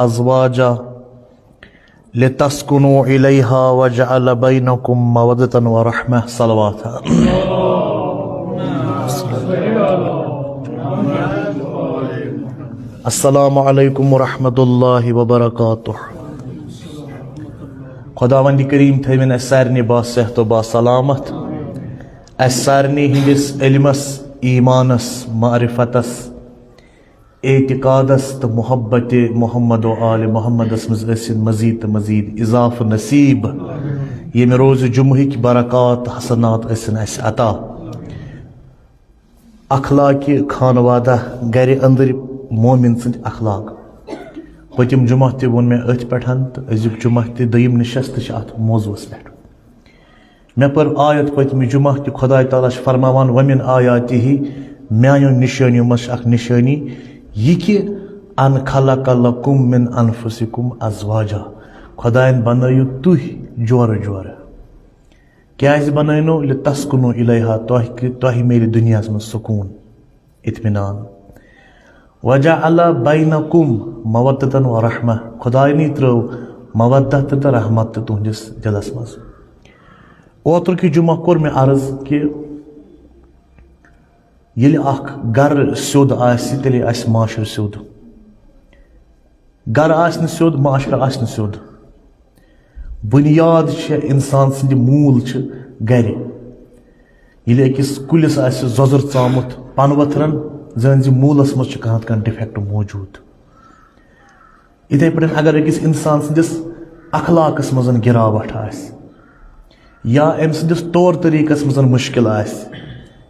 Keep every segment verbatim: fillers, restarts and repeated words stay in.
أزواجا لتسكنوا إليها وجعل بينكم مودة ورحمة. صلوات. السلام عليكم ورحمة الله وبركاته. خداوند کریم تھٲوِن اسہِ سارنٕے با صحت و با سلامت۔ اسہِ سارنٕے ہٕنٛدِس علمس، ایمانس، معرفتس، اعتقادس تہٕ محبت محمد و آل محمدس منٛز ٲسِن مزید تہٕ مزید اضافہٕ نصیب۔ ییٚمہِ روزِ جمعہٕکۍ برکات حسنات ٲسِن اسہِ عطا۔ اخلاقِ خانوادہ، گرِ أنٛدرۍ مومن سٕنٛدۍ اخلاق۔ پٔتِم جمعہ تہِ ووٚن مےٚ أتھۍ پٮ۪ٹھ تہٕ أزیُک جمعہ تہِ، دوٚیِم نشست چھِ اتھ موضوعس پٮ۪ٹھ۔ مےٚ پٔر آیت پٔتمہِ جمعہ تہِ، خداے تعالیٰ چھُ فرماوان، "وَمِنْ آیاتِهِ"، میانیو نِشٲنیو منٛز چھِ اکھ نِشٲنی یہِ کہِ، "أَنْ خَلَقَ لَكُمْ مِنْ أَنْفُسِكُمْ أَزْوَاجًا"، خداین بنٲیِو تُہۍ جورٕ جورٕ۔ کیازِ بنٲینو؟ "لِتَسْكُنُوا إِلَيْهَا"، تۄہہِ کہِ-، تۄہہِ میلہِ دُنیاہس منٛز سکوٗن، اطمینان۔ "وَجَعَلَ بَيْنَكُمْ مَوَدَّةً وَرَحْمَةً"، خداینٕے ترٲو مودت تہٕ رحمت تہِ تُہنٛدِس دِلس منٛز۔ اوترٕ کہِ جمعہ کوٚر مےٚ عرض کہِ ییٚلہِ اکھ گرٕ سیوٚد آسہِ، تیٚلے آسہِ معاشرٕ سیوٚد۔ گرٕ آسہِ نہٕ سیوٚد، معاشرٕ آسہِ نہٕ سیوٚد۔ بُنیاد چھےٚ اِنسان سٕنٛدِ، موٗل چھِ گرِ۔ ییٚلہِ أکِس کُلِس آسہِ زۄزُر ژامُت پَنہٕ ؤتھرَن، زٲنۍ زِ موٗلَس منٛز چھُ کانٛہہ نَتہٕ کانٛہہ ڈِفیکٹ موجوٗد۔ یِتھَے پٲٹھۍ اگر أکِس اِنسان سٕنٛدِس اخلاقَس منٛز گِراوَٹ آسہِ، یا أمۍ سٕنٛدِس طور طریٖقَس منٛز مُشکِل آسہِ،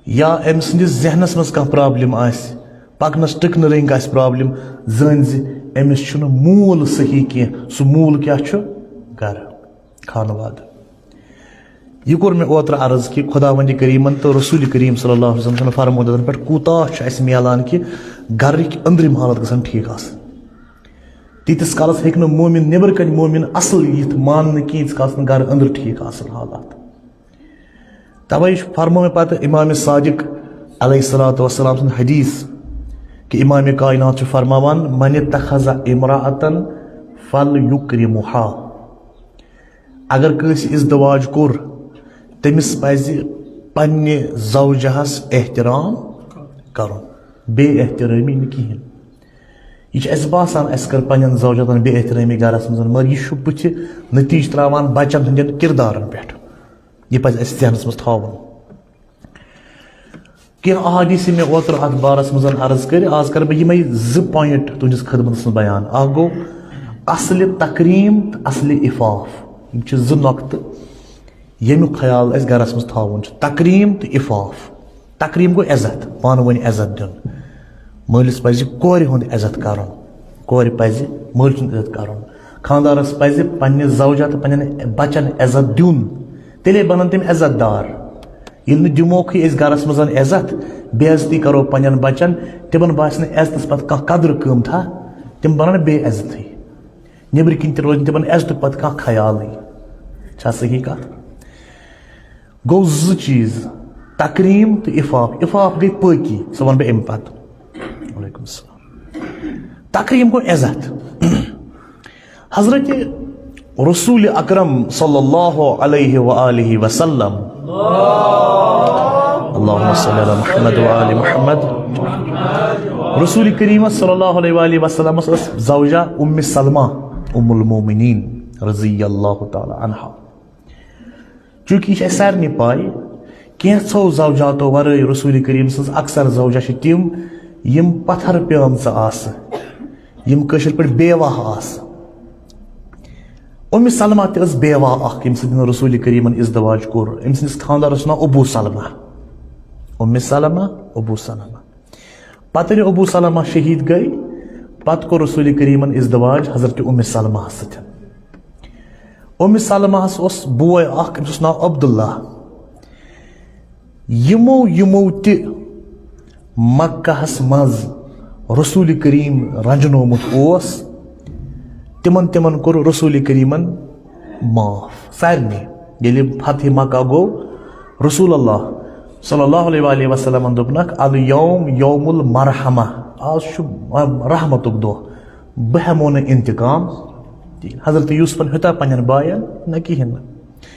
یا أمۍ سٕنٛدِس ذہنَس منٛز کانٛہہ پرابلم آسہِ، پَکنَس ٹِکنہٕ رٔنٛگۍ آسہِ پرابلم، زٲنۍ زِ أمِس چھُنہٕ موٗل صحیح کینٛہہ۔ سُہ موٗل کیٛاہ چھُ؟ گَرٕ، خانوادٕ۔ یہِ کوٚر مےٚ اوترٕ عرض کہِ خداوندِ کریٖمَن تہٕ رسول کریم صلی اللہ علیہ وسلم سٕنٛدِ فرمودن پٮ۪ٹھ کوٗتاہ چھُ اَسہِ میلان کہِ گَرٕکۍ أنٛدرِم حالت گژھن ٹھیٖک آسٕنۍ۔ تیٖتِس کالَس ہیٚکہِ نہٕ مومِن نیٚبرٕ کَنۍ مومِن اَصٕل یِتھ ماننہٕ کینٛہہ، ییٖتِس کالَس نہٕ گَرٕ أنٛدرٕ ٹھیٖک آسَن حالات۔ توے فرموو مےٚ پتہٕ امام صادق علیہ الصلوۃ والسلام سُنٛد حدیث کہِ امام کائنات چھُ فرماوان، "من اتخذ امرأة فلیکرمها"، اگر کٲنٛسہِ ازدواج کوٚر، تٔمِس پزِ پننہِ زوجہس احترام کرُن، بے احترٲمی نہٕ کِہیٖنۍ۔ یہِ چھُ اَسہِ باسان، اَسہِ کٔر پننٮ۪ن زوجاتن بے احترٲمی گرس منٛز، مگر یہِ چھُ بٕتھِ نتیٖجہٕ تراوان بچن ہٕنٛدٮ۪ن کردارن پٮ۪ٹھ۔ یہِ پزِ اَسہِ ذہنس منٛز تھاوُن۔ کینٛہہ احادیث یِم مےٚ اوترٕ اتھ بارس منٛز عرض کٔرۍ، آز کرٕ بہٕ یِمے زٕ point تُہنٛدِس خدمتس منٛز بیان۔ اکھ گوٚو اصلِ تکریٖم تہٕ اصلِ عفاف۔ یِم چھِ زٕ نۄقطہٕ، ییٚمیُک خیال اَسہِ گرس منٛز تھاوُن چھُ۔ تکریٖم تہٕ عفاف۔ تکریٖم گوٚو عزت، پانہٕ ؤنۍ عزت دیُن۔ مٲلِس پزِ کورِ ہُنٛد عزت کرُن، کورِ پزِ مٲلۍ سُنٛد عزت کرُن۔ خانٛدارس پزِ پننہِ زوجہ تہٕ پننٮ۪ن بچن عزت دیُن۔ تیٚلے بنن تِم عزت دار۔ ییٚلہِ نہٕ دِموکھٕے أسۍ گرس منٛز عزت، بے عزتی کرو پننٮ۪ن بچن، تِمن باسہِ نہٕ عزتس پتہٕ کانٛہہ قدر قۭمتھا، تِم بنن بے عزتٕے۔ نیٚبرۍ کِنۍ تہِ روزِ نہٕ تِمن عزتُک پتہٕ کانٛہہ خیالٕے۔ چھا صحیح کتھ؟ گوٚو زٕ چیٖز، تکریٖم تہٕ عفاف۔ عفاف گٔے پٲکی، سۄ وَنہٕ بہٕ اَمہِ پتہٕ۔ وعلیکم السلام۔ تکریٖم گوٚو عزت۔ حضرت رسول اکرم صلی اللہ علیہ وآلہ وسلم۔ اللہم صلی علی محمد و آل محمد۔ رسول کریم صلی اللہ علیہ وآلہ وسلم ٲس زوجہ ام سلمہ، ام المومنین رضی اللہ تعالی عنہا۔ چونکہ یہِ چھِ اَسہِ سارنٕے پَے، کینٛژھو زوجاتو ورٲے رسول کریم سٕنٛز اکثر زوجہ چھِ تِم، یِم پتھر پیمژٕ آسہٕ، یِم کٲشِر پٲٹھۍ بیوہ آسہٕ۔ اُمِ سلمہ تہِ ٲس بیوہ اکھ، ییٚمہِ سۭتۍ رسول کریمن ازدواج کوٚر۔ أمۍ سٕنٛدِس خانٛدارس اوس ناو ابو سلمہ۔ اُمِ سلمہ، ابو سلمہ۔ پتہٕ ییٚلہِ ابو سلمہ شہید گٔے، پتہٕ کوٚر رسول کریمن ازدواج حضرت اُمِ سلمہ سۭتۍ۔ اُمِ سلمہ ہس اوس بوے اکھ، أمِس اوس ناو عبداللہ۔ یِمو یِمو تہِ مکہ ہس منٛز رسول کریم رنجنومُت اوس، تِمن تِمن کوٚر رسول کریمن معاف۔ سارنٕے ییٚلہِ فتح مکہ گوٚو، رسول اللہ صلی اللہ علیہ وآلہ وسلمن دوٚپنکھ، "الیوم یوم المرحمہ"، آز چھُ رحمتُک دۄہ۔ بہٕ ہٮ۪مو نہٕ انتقام کِہیٖنۍ۔ حضرت یوسفن ہیوٚتا پننٮ۪ن باین؟ نہ، کِہیٖنۍ نہٕ۔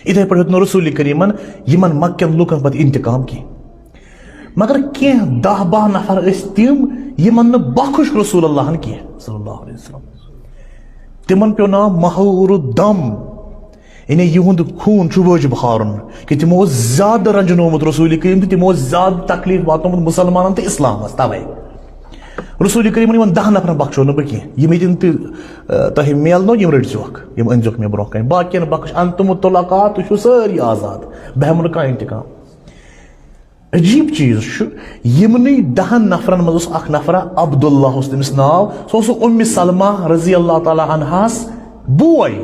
اِتھے پٲٹھۍ ہیوٚت نہٕ رسول کریم یِمن مکین لُکن پتہٕ انتقام کینٛہہ۔ مگر کینٛہہ دَہ باہ نفر ٲسۍ تِم، یِمن نہٕ بخش رسول اللہن کینٛہہ صلی اللہ علیہ وسلم۔ تِمن پیوٚو ناو مہور الدم، یعنی یِہُنٛد خوٗن چھُ وٲجِب ہارُن، کہِ تِمو اوس زیادٕ رنجنومُت رسول کریم تہٕ تِمو اوس زیادٕ تکلیف واتنومُت مسلمانن تہٕ اسلامس۔ توے رسول کریمن یِمن دَہن نفرن بخشو نہٕ بہٕ کینٛہہ، یِم ییٚتٮ۪ن تہِ، آ، تۄہہِ میلنو، یِم رٔٹۍ زیوکھ، یِم أنۍ زیوکھ مےٚ برونٛہہ کنہِ۔ باقین بخش، انتم الطلقاء، تُہۍ چھِو سٲری آزاد، بہٕ ہٮ۪مہٕ نہٕ کانٛہہ انتقام۔ عجیب چیز چھُ، یِمنٕے دَہن نفرن منٛز اوس اکھ نفرا، عبداللہ اوس تٔمِس ناو، سُہ اوس اُمِ سلمہ رضی اللہ تعالیٰ عنہاس بوے،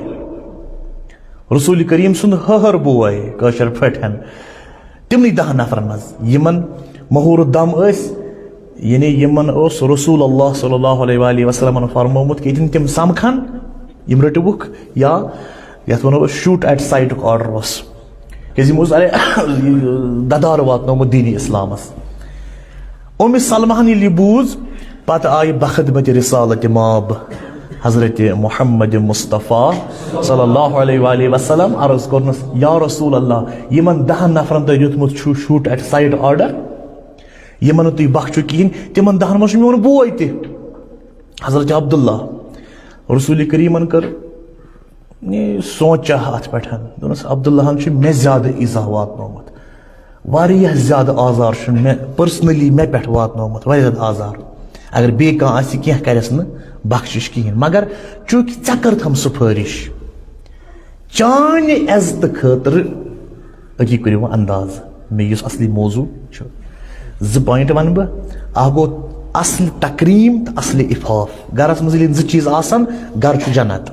رسول کریم سُنٛد ہہر بوے، کٲشر پٲٹھۍ۔ تِمنٕے دَہن نفرن منٛز، یِمن مہور الدم ٲسۍ، یعنی یِمن اوس رسول اللہ صلی اللہ علیہ وآلہ وسلمن فرمومُت کہِ ییٚتٮ۪ن تِم سمکھن، یِم رٔٹِوُکھ، یا یتھ ونو أسۍ shoot at sight آرڈر اوس، کیازِ یِمو اوس ارے ددار واتنومُت دینِ اسلامس۔ اُمِ سلمہن ییٚلہِ یہِ بوٗز، پتہٕ آیہِ بخدمت رسالت ماب حضرت محمد مصطفیٰ صلی اللہ علیہ وآلہ وسلم، عرض کوٚرنس، یا رسول اللہ، یِمن دَہن نفرن تۄہہِ دیُتمُت چھُو shoot at sight آرڈر، یِمن نہٕ تُہۍ بخشِو کِہیٖنۍ، تِمن دَہن منٛز چھُ میون بوے تہِ، حضرت عبداللہ۔ رسول کریمن کٔر، یعنی، سونچا اتھ پٮ۪ٹھ۔ دوٚپنس، عبداللہن چھُ مےٚ زیادٕ ایزا واتنومُت، واریاہ زیادٕ آزار چھُ مےٚ personally مےٚ پٮ۪ٹھ واتنومُت، واریاہ زیادٕ آزار۔ اگر بیٚیہِ کانٛہہ آسہِ، کینٛہہ کرٮ۪س نہٕ بخشش کِہیٖنۍ، مگر چونکہ ژےٚ کٔرتھم سفٲرش، چانہِ عزتہٕ خٲطرٕ، أتی کٔرِو وۄنۍ انداز مےٚ یُس اصلی موضوع چھُ۔ زٕ point ونہٕ بہٕ۔ اکھ گوٚو اصل تکریم تہٕ اصل عفاف۔ گرس منٛز ییٚلہِ یِم زٕ چیٖز آسن، گرٕ چھُ جنت۔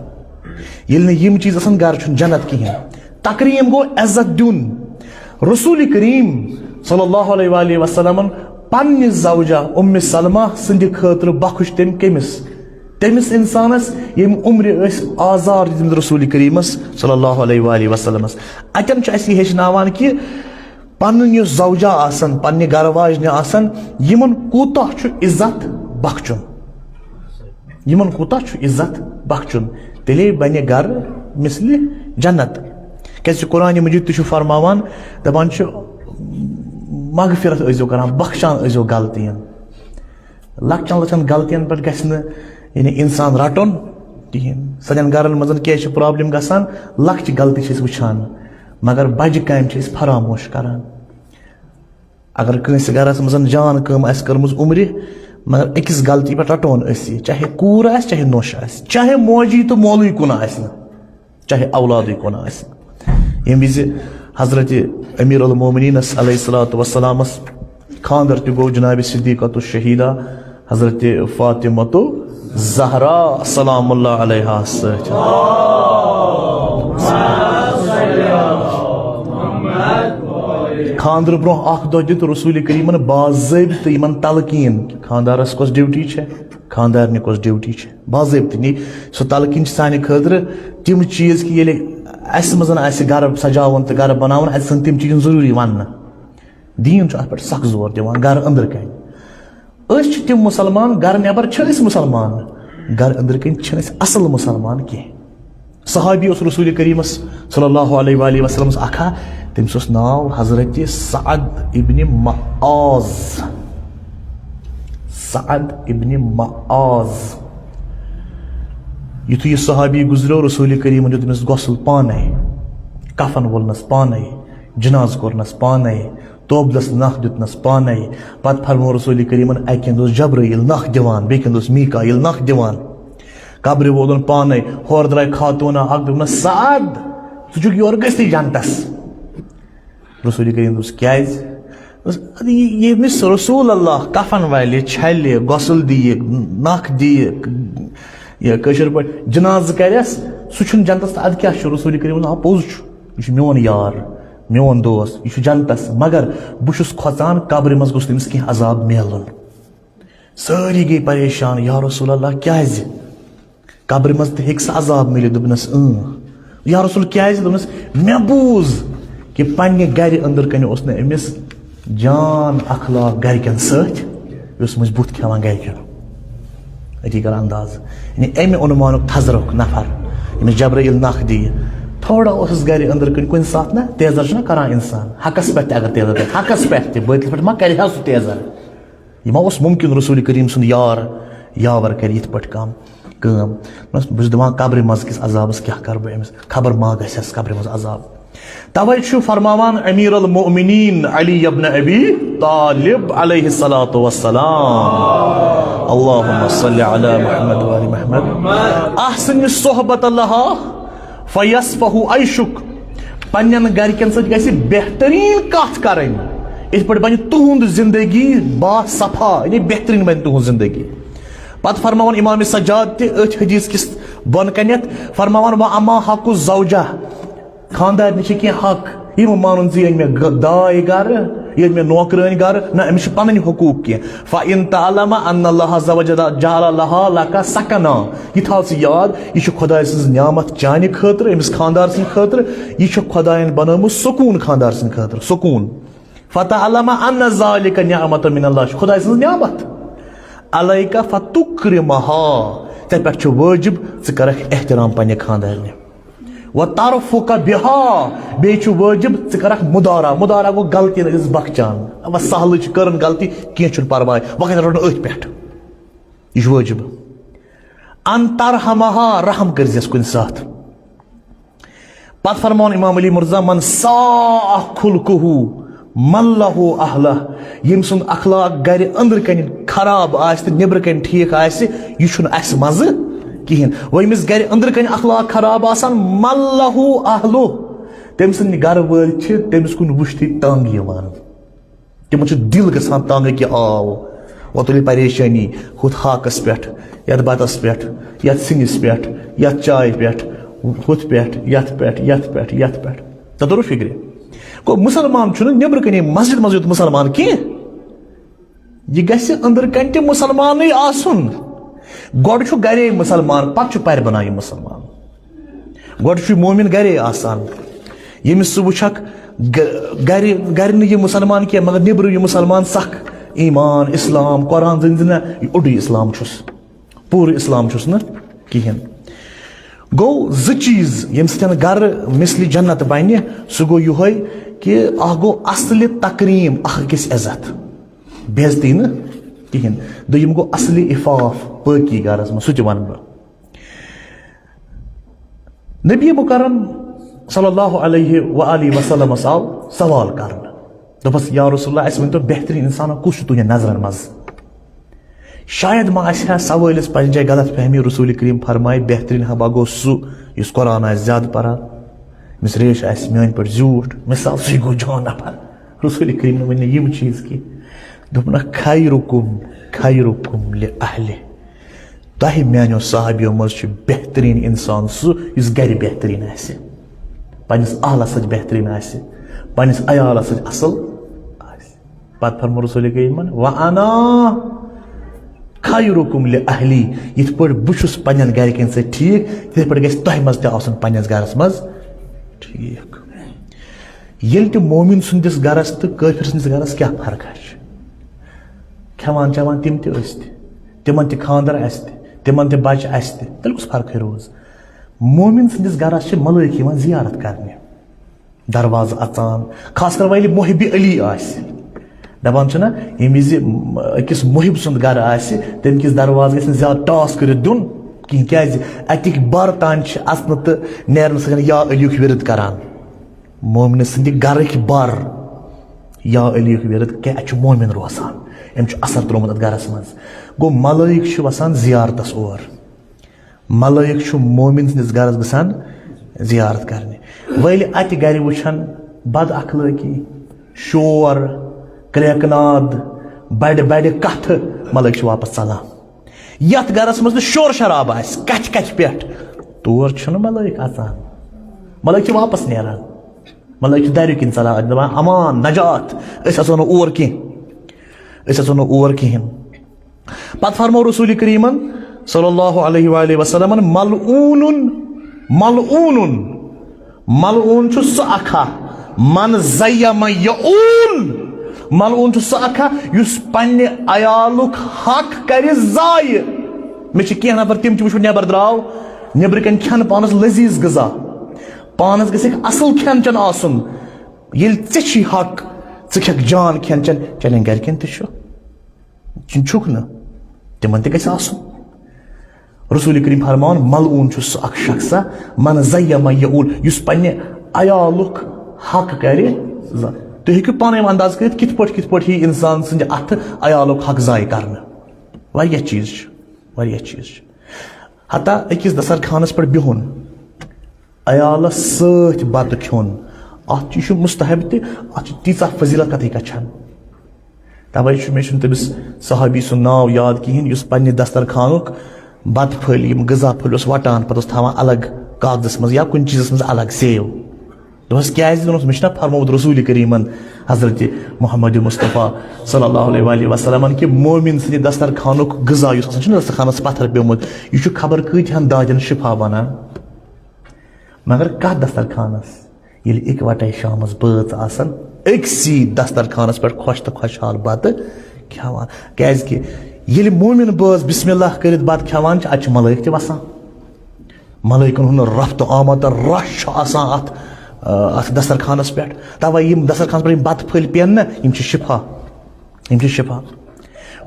ییٚلہِ نہٕ یِم چیٖز آسن، گرٕ چھُنہٕ جنت کِہیٖنۍ۔ تکریم گوٚو عزت دیُن۔ رسول کریم صلی اللہ علیہ وآلہ وسلمن پننہِ زوجہ اُمِ سلمہ سٕنٛدِ خٲطرٕ بخش تٔمۍ کٔمِس؟ تٔمِس انسانس، ییٚمہِ عمرِ ٲسۍ آزار دِتمٕتۍ رسول کریمس صلی اللہ علیہ وآلہ وسلمس۔ اتٮ۪ن چھُ اسہِ یہِ ہیٚچھناوان کہِ پنٕنۍ یۄس زوجہ آسن، پننہِ گرٕ واجنہِ آسن، یِمن کوٗتاہ چھُ عزت بخشُن، یِمن کوٗتاہ چھُ عزت بخشُن، تیٚلے بنہِ گرٕ مثلِ جنت۔ کیازِ قرآن مجید تہِ چھُ فرماوان، دپان چھُ، مغفرت ٲسۍزیو کران، بخشان ٲسۍزیو غلطین۔ لۄکچن لۄکچن غلطین پٮ۪ٹھ گژھِ نہٕ، یعنی، انسان رٹُن کِہیٖنۍ۔ سانٮ۪ن گرن منٛز کیازِ چھِ problem گژھان؟ لۄکچہِ غلطی چھِ أسۍ وٕچھان، مگر بجہِ کامہِ چھِ أسۍ فراموش کران۔ اگر کٲنٛسہِ گرس منٛز جان کٲم آسہِ کٔرمٕژ عمرِ، مگر أکِس غلطی پٮ۪ٹھ رٹون أسۍ یہِ، چاہے کوٗر آسہِ، چاہے نوٚش آسہِ، چاہے موجی تہٕ مولٕے کُن آسہِ نہٕ، چاہے اولادٕے کُن آسہِ۔ ییٚمہِ وِزِ حضرت امیر المومنینس علیہ الصلوۃ والسلامس خاندر تہِ گوٚو جناب صدیقۃ الشہیدہ حضرت فاطمۃ الزہرا سلام اللہ علیہا سۭتۍ۔ خاندرٕ برونٛہہ اکھ دۄہ دیُت رسول کریمن باضٲبطہٕ یِمن تلقین، خاندارس کۄس ڈیوٹی چھےٚ، خاندارنہِ کۄس ڈیوٹی چھےٚ، باضٲبطہٕ نی۔ سۄ تلقین چھِ سانہِ خٲطرٕ تِم چیٖز کہِ ییٚلہِ اسہِ منٛز آسہِ گرٕ سجاوُن تہٕ گرٕ بناوُن، اسہِ آسن تِم چیٖز ضروٗری وننہٕ۔ دیٖن چھُ اتھ پٮ۪ٹھ سخ زور دِوان، گرٕ أنٛدرٕ کنہِ۔ أسۍ چھِ تِم مسلمان، گرٕ نٮ۪بر چھِ أسۍ مسلمان، گرٕ أنٛدرٕ کنہِ چھِنہٕ أسۍ اصل مسلمان کینٛہہ۔ صحابی اوس رسول کریمس صلی اللہ علیہ وآلہ وسلمس اکھ ہا، تٔمِس اوس ناو حضرت سعد ابن معاذ۔ سعد ابن معاذ۔ یُتھُے یہِ صحابی گُزریو، رسول کریمن دیُت تٔمِس غسل پانے، کفن وولنس پانے، جنازٕ کوٚرنس پانے، توبلس نکھ دیُتنس پانے۔ پتہٕ فرموو رسول کریمن، اکہِ اندٕ اوس جبرائیل نکھ دِوان، بیٚکہِ اندٕ اوس میکائیل نکھ دِوان۔ قبرِ وولُن پانے، ہورٕ درٛاے خاتوٗنہ اکھ، دوٚپنس، "سعد، ژٕ چھُکھ یورٕ گٔژھتھٕے جنتس؟" رسول کریم دوٚپُس، "کیازِ؟" دوٚپُس، "اَدٕ یہِ-، ییٚمِس رسول اللہ کفن والہِ، چھلہِ، غسل دِیہِ، نکھ دِیہِ، یہِ کٲشِر پٲٹھۍ جنازٕ کرٮ۪س، سُہ چھُنہٕ جنتس تہٕ اَدٕ کیٛاہ چھُ؟" رسول کریم دوٚپُن، "آ، پوٚز چھُ، یہِ چھُ میون یار، میون دوست، یہِ چھُ جنتس، مگر بہٕ چھُس کھۄژان قبرِ منٛز گوٚژھ تٔمِس کینٛہہ عذاب میلُن۔" سٲری گٔے پریشان، "یا رسول اللہ، کیازِ؟ قبرِ منٛز تہِ ہیٚکہِ سا عذاب میٖلِتھ؟" دوٚپنس، "اۭں۔" "یا رسول، کیازِ؟" دوٚپنس، "مےٚ بوٗز کہِ پننہِ گرِ أنٛدرٕ کنہِ اوس نہٕ أمِس جان اخلاق گرِکٮ۪ن سۭتۍ، یہِ اوس مٔنٛزۍ بُتھ کھٮ۪وان گرِکٮ۪ن۔" أتی کر انداز، یعنی اَمہِ عنوانُک تھزرُک نفر، ییٚمِس جبرائیل نکھ دِیہِ۔ تھوڑا اوسُس گرِ أنٛدرٕ کَنۍ کُنہِ ساتہٕ نہ تیزر چھُنہ کران انسان، حقس پٮ۪ٹھ تہِ اگر تیزر کرِ، حقس پٮ۪ٹھ تہِ، باطلس پٮ۪ٹھ ما کرِ ہا سُہ تیزر؟ یہِ ما اوس ممکن رسول کریم سُنٛد یار یاور کرِ یِتھ پٲٹھۍ کانٛہہ کٲم؟ بہٕ چھُس دَپان، قبرِ منٛز کِس عذابس کیٛاہ کرٕ بہٕ أمِس؟ خبر ما گژھٮ۪س قبرِ منٛز عذاب۔ توے چھُ فرماوان امیر المؤمنین علی ابن ابی طالب علیہ الصلوۃ والسلام، اللہم صل علی محمد و آل محمد، احسن صحبت لہا فیصفح عیشک، پننٮ۪ن گرِکٮ۪ن سۭتۍ گژھِ بہتریٖن کتھ کرٕنۍ، یِتھ پٲٹھۍ بنہِ تُہُنٛد زندگی با صفا، یعنی بہتریٖن بنہِ تُہُنٛز زندگی۔ پتہٕ فرماوان امام سجاد تہِ أتھۍ حدیث کِس بۄن کنٮ۪تھ، فرماوان، و اما حق الزوجہ، خاندارنہِ چھِ کینٛہہ حق، یہِ مہٕ مانُن زِ یہِ أنۍ مےٚ گ-، داے گرٕ، یہِ أنۍ مےٚ نوکرٲنۍ گرٕ، نہ، أمِس چھِ پنٕنۍ حقوٗق کینٛہہ۔ فَإِن تَعْلَمَ أَنَّ اللَّهَ عَزَّ وَجَلَّ جَعَلَ لَهَا لَكَ سَكَنًا، یہِ تھاو ژٕ یاد، یہِ چھُ خۄداے سٕنٛز نعمت چانہِ خٲطرٕ، أمِس خاندار سٕنٛدِ خٲطرٕ، یہِ چھُ خۄدایَن بنٲومٕژ سکوٗن خاندار سٕنٛدِ خٲطرٕ، سکوٗن۔ فَتَعْلَمَ أَنَّ ذَلِكَ نِعْمَةٌ مِّنَ اللَّهِ، چھُ خۄداے سٕنٛز نعمت۔ عَلَيْكَ فَتُكْرِمَهَا، ژےٚ پٮ۪ٹھ چھُ وٲجِب ژٕ کَرَکھ احترام پننہِ خاندارنہِ۔ وَتَرْفُقَ بِهَا، بیٚیہِ چھُ وٲجِب ژٕ کَرَکھ مُدارا۔ مُدارا گوٚو غلطی نہٕ أسۍ بخچان۔ وۄنۍ سہلٕے چھِ، کٔرٕن غلطی، کینٛہہ چھُنہٕ پَرواے، وۄنۍ کَتہِ رَٹو نہٕ أتھۍ پٮ۪ٹھ۔ یہِ چھُ وٲجِب۔ اَن تَرْحَمَهَا، رحم کٔرۍزٮ۪س کُنہِ ساتہٕ۔ پتہٕ فرماوان امام علی مرزا، من ساء خلقہ ملہ اہلہ، ییٚمۍ سُنٛد اخلاق گرِ أنٛدرٕ کنہِ خراب آسہِ تہٕ نیٚبرٕ کنہِ ٹھیٖک آسہِ، یہِ چھُنہٕ اسہِ منٛزٕ کِہیٖنۍ۔ وۄنۍ ییٚمِس گرِ أنٛدرٕ کنہِ اخلاق خراب آسان، ملہ اہلہ، تٔمۍ سٕنٛدۍ گرٕ وٲلۍ چھِ تٔمِس کُن وٕچھتھٕے تنگ یِوان۔ تِمن چھُ دِل گژھان تنگ کہِ آو، وۄنۍ تُلہِ پریشٲنی، ہُتھ ہاکس پٮ۪ٹھ، یتھ بتس پٮ۪ٹھ، یتھ سِنِس پٮ۪ٹھ، یتھ چایہِ پٮ۪ٹھ، ہُتھ پٮ۪ٹھ، یتھ پٮ۪ٹھ، یتھ پٮ۪ٹھ، یتھ پٮ۪ٹھ۔ تۄہہِ توٚرُو فِکرِ؟ گوٚو، مسلمان چھُنہٕ نیٚبرٕ کَنی مسجد منٛز یوت مسلمان کینٛہہ۔ یہِ گژھِ أنٛدرٕ کَنہِ تہِ مسلمانٕے آسُن۔ گۄڈٕ چھُ گرے مسلمان، پتہٕ چھُ پرِ بنان یہِ مسلمان۔ گۄڈٕ چھُ مومن گرے آسان، ییٚمِس ژٕ وٕچھکھ گ-، گرِ، گرِ نہٕ یہِ مسلمان کینٛہہ، مگر نیٚبرٕ یہِ مسلمان سکھ، ایمان، اسلام، قرآن زٲنۍ زِ نہ، یہِ اوٚڑُے اسلام چھُس، پوٗرٕ اسلام چھُس نہٕ کِہیٖنۍ۔ گوٚو زٕ چیٖز ییٚمہِ سۭتۍ گرٕ مثلِ جنت بنہِ، سُہ گوٚو یِہوٚے کہِ اکھ گوٚو اصلِ تکریٖم، اکھ أکِس عزت، بے عزتی نہٕ کِہیٖنۍ۔ دوٚیِم گوٚو اصلِ عفاف، پٲکی گرس منٛز، سُہ تہِ ونہٕ بہٕ۔ نبی مکرم صلی اللہ علیہ و آلہ وسلمس آو سوال کرنہٕ۔ دوٚپس، یا رسول اللہ، اسہِ ؤنۍتو، بہتریٖن انسان کُس چھُ تُہنٛدٮ۪ن نظرن منٛز؟ شاید ما آسہِ ہا سوٲلِس پننہِ جایہِ غلط فہمی۔ رسول کریم فرمایہِ، بہتریٖن ہبا گوٚو سُہ یُس قرآن آسہِ زیادٕ پران، ییٚمِس ریش آسہِ میٲنۍ پٲٹھۍ زیوٗٹھ۔ مثال، سُے گوٚو جان نفر۔ رسول کریم ؤنۍ نہٕ یِم چیٖز کینٛہہ۔ دوٚپنکھ، خیرکم خیرکم لأہلہ۔ تۄہہِ میانیو صحابیو منٛز چھُ بہتریٖن انسان سُہ یُس گرِ بہتریٖن آسہِ، پننِس اہلس سۭتۍ بہتریٖن آسہِ، پننِس عیالس سۭتۍ اصل آسہِ۔ پتہٕ فرموو رسول کریٖمن، "وانا خیرکم لأہلی"، یِتھ پٲٹھۍ بہٕ چھُس پننٮ۪ن گرِکٮ۪ن سۭتۍ ٹھیٖک، تِتھے پٲٹھۍ گژھِ تۄہہِ منٛز تہِ آسُن پننِس گرس منٛز ٹھیٖک۔ ییٚلہِ تہِ مومن سٕنٛدِس گرس تہٕ کٲفِر سٕنٛدِس گرس کیٛاہ فرقا چھِ؟ کھٮ۪وان چٮ۪وان تِم تہِ أسۍ تہِ، تِمن تہِ خانٛدر اَسہِ تہِ، تِمن تہِ بچہٕ اَسہِ تہِ، تیٚلہِ کُس فرقٕے روٗز؟ مومن سٕنٛدِس گرس چھِ ملٲیِکھ یِوان زیارت کرنہِ، دروازٕ اژان، خاص کر وۄنۍ ییٚلہِ محبِ علی آسہِ، دپان چھِنہ، ییٚمہِ وِزِ أکِس محب سُنٛد گرٕ آسہِ، تَمہِ کِس دروازٕ گژھِ نہٕ زیادٕ ٹاس کٔرِتھ دیُن کِہیٖنۍ، کیٛازِ اَتِکۍ بر تام چھِ اژنہٕ تہٕ نیرنہٕ سۭتۍ یا علی یُک ورد کران۔ مومنہٕ سٕنٛدِ گرٕکۍ بر یا علی یُک ورد، کیٛاہ اَتہِ چھُ مومن روزان، أمۍ چھُ اثر ترٛوومُت اَتھ گرس منٛز۔ گوٚو، ملٲیِک چھِ وسان زیارتس اور، ملٲیِک چھُ مومن سٕنٛدِس گرس گژھان زیارت کرنہِ۔ وۄنۍ ییٚلہِ اَتہِ گرِ وٕچھن بد اخلٲقی، شور، کرٛیکہٕ ناد، بڑِ بڑِ کتھٕ، ملٲیِک چھِ واپس ژلان۔ یتھ گرس منٛز نہٕ شور شراب آسہِ، کتھِ کتھِ پٮ۪ٹھ، تور چھُنہٕ ملٲیِک اژان۔ ملٲیِک چھِ واپس نیران۔ ملٲیِک چھِ درِ کِنۍ ژلان، دپان، "امان، نجات، أسۍ اژو نہٕ اور کینٛہہ، أسۍ اژو نہٕ اور کِہیٖنۍ۔" پتہٕ فرموو رسول کریٖمن صلی اللہ علیہ وآلہ وسلمن، "ملعون، ملعون، ملعون چھُ سُہ اکھا، من زیم یعول، ملعون چھُ سُہ اکھا یُس پننہِ عیالُک حق کرِ ضایع۔" مےٚ چھِ کینٛہہ نفر تِم تہِ وٕچھمٕتۍ، نٮ۪بر درٛاو، نٮ۪برٕ کَنۍ کھٮ۪ن پانَس لذیذ غذا، پانَس گژھِ اَکھ اَصٕل کھٮ۪ن چٮ۪ن آسُن۔ ییٚلہِ ژےٚ چھی حق، ژٕ کھٮ۪کھ جان کھٮ۪ن چٮ۪ن، چانٮ۪ن گرِکٮ۪ن تہِ چھُ، چھُکھ نہٕ؟ تِمن تہِ گژھِ آسُن۔ رسول کریم فرماوان، ملعون چھُ سُہ اکھ شخصا، من زیم یعول، یُس پننہِ عیالُک حق کرِ ضایع۔ تُہۍ ہیٚکِو پانے انداز کٔرِتھ، کِتھ پٲٹھۍ کِتھ پٲٹھۍ یی انسان سٕنٛدِ اتھٕ عیالُک حق ضایع کرنہٕ۔ واریاہ چیٖز چھِ، واریاہ چیٖز چھِ۔ حتیٰ أکِس دسترخانس پٮ۪ٹھ بِہُن، عیالس سۭتۍ بتہٕ کھیوٚن، اتھ چھُ، یہِ چھُ مستحب تہِ، اتھ چھِ تیٖژاہ فضیلت کتھٕے کتھن۔ توے چھُ، مےٚ چھُنہٕ تٔمِس صحابی سُنٛد ناو یاد کِہیٖنۍ، یُس پننہِ دسترخانُک بتہٕ پھٔلۍ، یِم غذا پھٔلۍ اوس وٹان، پتہٕ اوس تھاوان الگ کاغذس منٛز یا کُنہِ چیٖزس منٛز الگ سیو۔ دوٚپمَس، کیٛازِ؟ دوٚپمَس، مےٚ چھُنہ فرمومُت رسول کریٖمن، حضرت محمد مصطفیٰ صلی اللہ علیہ وآلہ وسلمن، کہِ مومن سٕنٛدِ دسترخانُک غذا یُس آسان چھُنہ دسترخانس پتھر پیومُت، یہِ چھُ خبر کۭتِہن دادٮ۪ن شفا بنان۔ مگر کتھ دسترخانس؟ ییٚلہِ اِکوٹے شامس بٲژ آسن، أکسی دسترخانس پٮ۪ٹھ خۄش تہٕ خۄشحال بتہٕ کھٮ۪وان۔ کیازِ کہِ ییٚلہِ مومن بٲژ بسم اللہ کٔرِتھ بتہٕ کھٮ۪وان چھِ، اتہِ چھِ ملٲیِک تہِ وسان۔ ملٲیکن ہُنٛد رفت و آمد تہٕ رش چھُ آسان اتھ، آ، اتھ دسترخانس پٮ۪ٹھ۔ توے یِم دسترخانس پٮ۪ٹھ یِم بتہٕ پھٔلۍ پیٚن نہ، یِم چھِ شفا۔ یِم چھِ شفا۔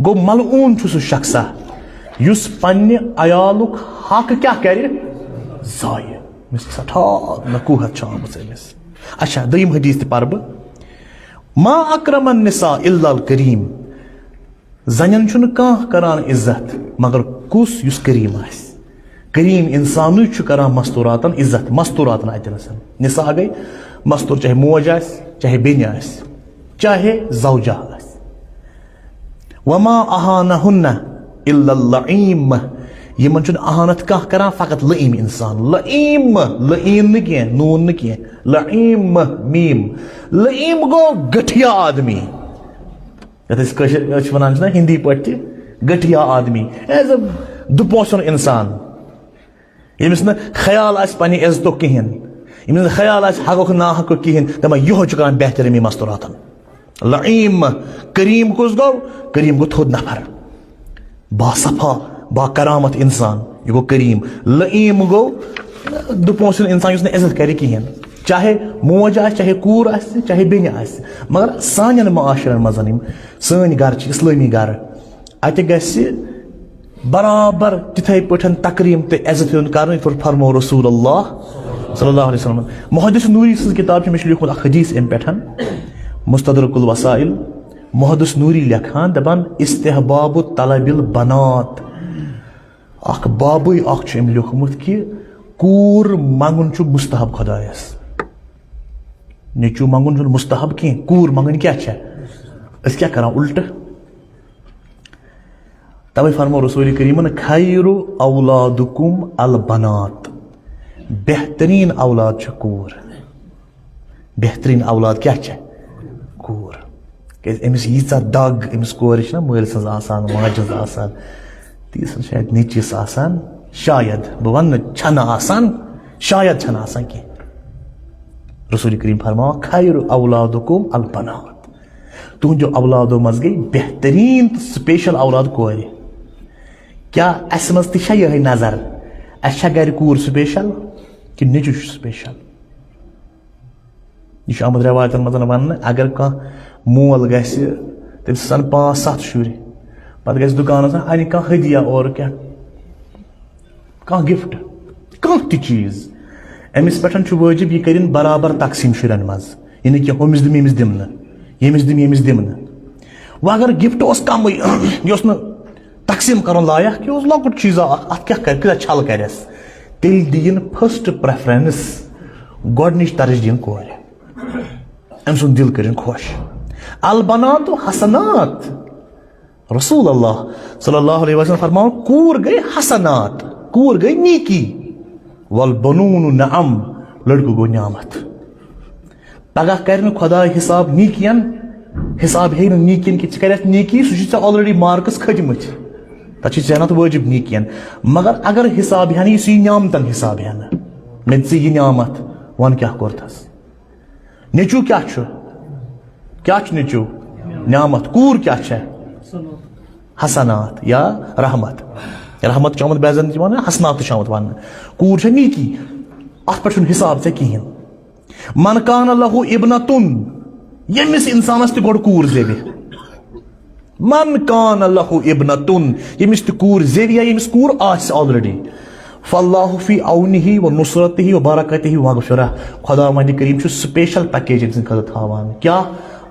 گوٚو، ملعون چھُ سُہ شخصا، یُس پننہِ عیالُک حق کیٛاہ کرِ؟ ضایع۔ أمِس سٮ۪ٹھاہ نکوہت چھِ آمٕژ أمِس۔ اچھا، دوٚیِم حدیث تہِ پرٕ بہٕ۔ ما اکرم النساء الا الکریم۔ زنٮ۪ن چھُنہٕ کانٛہہ کران عزت مگر کُس؟ یُس کریٖم آسہِ۔ کریٖم انسانٕے چھُ کران مستوراتن عزت، مستوراتن اتہِ نسن۔ نساء گٔے مستور، چاہے موج آسہِ، چاہے بیٚنہِ آسہِ، چاہے زوجہ آسہِ۔ وما اہانہن الا اللعیم۔ یِمن چھُنہٕ اہانت کانٛہہ کران، فقط لعیم انسان۔ لعیم، لعین نہٕ کینٛہہ، نوٗن نہٕ کینٛہہ، لعیم، میم۔ لعیم گوٚو گٹھیا آدمی۔ یتھ أسۍ کٲشِر، أسۍ چھِ ونان چھِنہ ہِندی پٲٹھۍ تہِ، گٹھیا آدمی، ایز اے دُپوسُن انسان، ییٚمِس نہٕ خیال آسہِ پننہِ عزتُک کِہینۍ، ییٚمِس نہٕ خیال آسہِ حقُک ناحقُک کِہینۍ، دپان یِہوے چھُ کران بہتر أمی مستوراتن۔ لعیم۔ کریٖم کُس گوٚو؟ کریٖم گوٚو تھوٚد نفر، باصفا، با کرامت انسان، یہِ گوٚو کریٖم۔ لعیم گوٚو دُپوسُن انسان یُس نہٕ عزت کرِ کِہینۍ، چاہے موج آسہِ، چاہے کوٗر آسہِ، چاہے بیٚنہِ آسہِ۔ مگر سانٮ۪ن معاشرن منٛز یِم سٲنۍ گرٕ چھِ، اسلٲمی گرٕ، اتہِ گژھِ برابر تِتھے پٲٹھۍ تکریٖم تہٕ عزت یُن کرنہٕ، یِتھ پٲٹھۍ فرموو رسول اللہ صلی اللہ علیہ وسلم۔ محدث نوری سٕنٛز کتاب چھِ، مےٚ چھُ لیوٗکھمُت اکھ حدیث امہِ پٮ۪ٹھ، مستدرک الوسائل۔ محدث نوری لیکھان، دپان، استحباب طلب البنات۔ اکھ بابٕے اکھ چھُ أمۍ لیوٗکھمُت کہِ کوٗر منٛگُن چھُ مستحب خۄدایس۔ نیٚچوٗ منٛگُن چھُنہٕ مستحب کینٛہہ، کوٗر منٛگٕنۍ کیٛاہ چھےٚ؟ أسۍ کیٛاہ کران الٹہٕ؟ توے فرموو رسول کریمن، خیر اولادکم البنات، بہترین اولاد چھِ کوٗر۔ بہترین اولاد کیٛاہ چھےٚ؟ کوٗر۔ کیٛازِ أمِس ییٖژاہ دگ أمِس کورِ چھِنہ مٲلۍ سٕنٛز آسان، ماجہِ ہٕنٛز آسان، تیٖژ چھَنہٕ شاید نیٚچوِس آسان، شاید، بہٕ وَنہٕ نہٕ چھَنہٕ آسان، شاید چھَنہٕ آسان کینٛہہ۔ رسول کریم فرماوان، خیر اولادکم البنات، تُہنٛدیو اولادو منٛز گٔے بہتریٖن تہٕ سپیشل اولاد کورِ۔ کیٛاہ اَسہِ منٛز تہِ چھا یِہے نظر؟ اَسہِ چھا گرِ کوٗر سپیشل کِنہٕ نیٚچوٗ چھُ سپیشل؟ یہِ چھُ آمُت رٮ۪وایتن منٛز وننہٕ، اگر کانٛہہ مول گژھِ، تٔمِس آسن پانٛژھ ستھ شُرۍ، پتہٕ گژھِ دُکانس، انہِ کانٛہہ ہدیہ اورٕ کینٛہہ، کانٛہہ گفٹ، کانٛہہ تہِ چیٖز، أمِس پٮ۪ٹھ چھُ وٲجب یہِ کٔرِن برابر تقسیٖم شُرٮ۪ن منٛز۔ یہِ نہٕ کینٛہہ، ہُمِس دِمہٕ، ییٚمِس دِمہٕ نہٕ، ییٚمِس دِمہٕ، ییٚمِس دِمہٕ نہٕ۔ وۄنۍ اگر گفٹ اوس کمٕے، یہِ اوس نہٕ تقسیٖم کرُن لایق، یہِ اوس لۄکُٹ چیٖزا اکھ، اتھ کیٛاہ کرِ، کۭژاہ چھل کرٮ۪س؟ تیٚلہِ دِیِن first preference، گۄڈٕنِچ ترجیح دِیِن کورِ۔ أمۍ سُنٛد دِل کٔرِن خۄش۔ البنات حسنات۔ رسول اللہ صلی اللہ علیہ وسلم فرماوان، کوٗر گٔے حسنات، کوٗر گٔے نیکی۔ والبنون نعم، لڑکہٕ گوٚو نعمت۔ پگاہ کرِ نہٕ خۄداے حساب نیکین، حساب ہیٚیہِ نہٕ نیکین کہِ ژٕ کرکھ نیکی، سُہ چھُ ژےٚ already marks کھٔتمٕتۍ، تتھ چھِ ژےٚ نتہٕ وٲجب نیکین۔ مگر اگر حساب ہٮ۪نہٕ یی، سُہ یی نعمتن حساب ہٮ۪نہٕ، مےٚ دِ ژٕ یہِ نعمت، وَن کیٛاہ کوٚرتھس۔ نیٚچوٗ کیٛاہ چھُ؟ کیٛاہ چھُ نیٚچوٗ؟ نعمت۔ کوٗر کیٛاہ چھےٚ؟ حسنات یا رحمت۔ رحمت چھُ آمُت بیزن تہِ وننہٕ، حسنات تہِ چھُ آمُت وننہٕ۔ کوٗر چھےٚ نیکی، اتھ پٮ۪ٹھ چھُنہٕ حساب ژےٚ کِہیٖنۍ۔ من کان لہو ابنتن، ییٚمِس انسانس تہِ گۄڈٕ کوٗر زیوِ۔ من کان لہو ابنتن، ییٚمِس تہِ کوٗر زیوِ یا ییٚمِس کوٗر آسہِ already۔ فاللہ فی عونہ و نصرتہ و برکتہ و مغفرہ۔ خداوند کریم چھُ special package أمۍ سٕنٛدِ خٲطرٕ تھاوان۔ کیٛاہ؟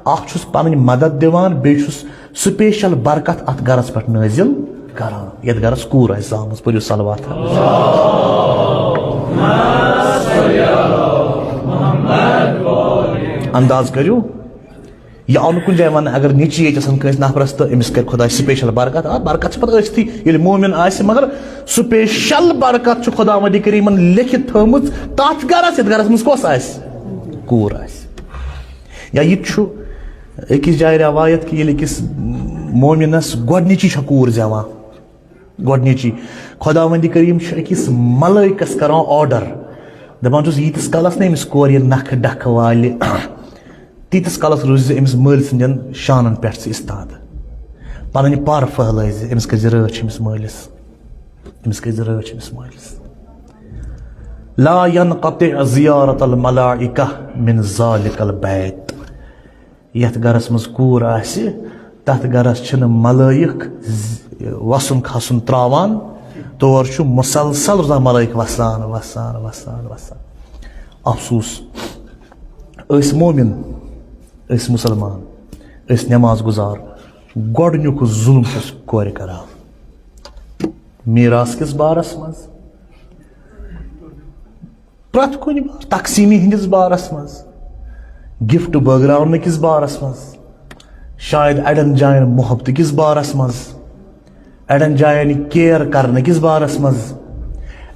اکھ چھُس پنٕنۍ مدد دِوان، بیٚیہِ چھُس special برکت اتھ گرس پٮ۪ٹھ نٲزِل کران، یتھ گرس کوٗر آسہِ زامٕژ۔ پٔرِو صلوات۔ انداز کٔرِو، یہِ آو نہٕ کُنہِ جایہِ وننہٕ، اگر نیٚچی ییٚتہِ آسن کٲنٛسہِ نفرس تہٕ أمِس کرِ خۄداے special برکت۔ آ، برکت چھِ پتہٕ ٲستھٕے، ییٚلہِ مومن آسہِ، مگر special برکت چھِ خۄداوندِ کریٖمن لیکھِتھ تھٲومٕژ تتھ گرس، یتھ گرس منٛز کۄس آسہِ؟ کوٗر آسہِ۔ یا یہِ تہِ چھُ أکِس جایہِ رٮ۪وایت کہِ ییٚلہِ أکِس مومنس گۄڈٕنِچی چھےٚ کوٗر زٮ۪وان، گۄڈٕنِچی، خۄداوندِ کریم چھُ أکِس ملٲیکس کران order، دپان چھُس، ییٖتِس کالس نہٕ أمِس کورِ نکھٕ ڈکھٕ والہِ، تیٖتِس کالس روٗزِ أمِس مٲلۍ سٕنٛدٮ۪ن شانن پٮ۪ٹھ ژٕ استاد۔ پنٕنۍ پر پھٔہلٲوزِ، أمِس کٔرزِ رٲچھ أمِس مٲلِس، أمِس کٔرزِ رٲچھ أمِس مٲلِس۔ لا ينقطع زيارة الملائكة من ذلك البيت۔ یتھ گرس منٛز کوٗر آسہِ، تتھ گرس چھِنہٕ ملٲیک ز-، وسُن کھسُن تراوان۔ تور چھُ مسلسل روزان ملٲیک وسان، وسان، وسان، وسان۔ افسوس، أسۍ مومن، أسۍ مسلمان، أسۍ نماز گزار، گۄڈٕنیُک ظلم چھُ أسۍ کورِ کران۔ میراث کِس بارس منٛز، پرٛٮ۪تھ کُنہِ بار-، تقسیٖمی ہٕنٛدِس بارس منٛز، gift بٲگراونہٕ کِس بارس منٛز، شاید اَڑٮ۪ن جاین محبتہٕ کِس بارس منٛز، اَڑٮ۪ن جاین care کرنہٕ کِس بارس منٛز،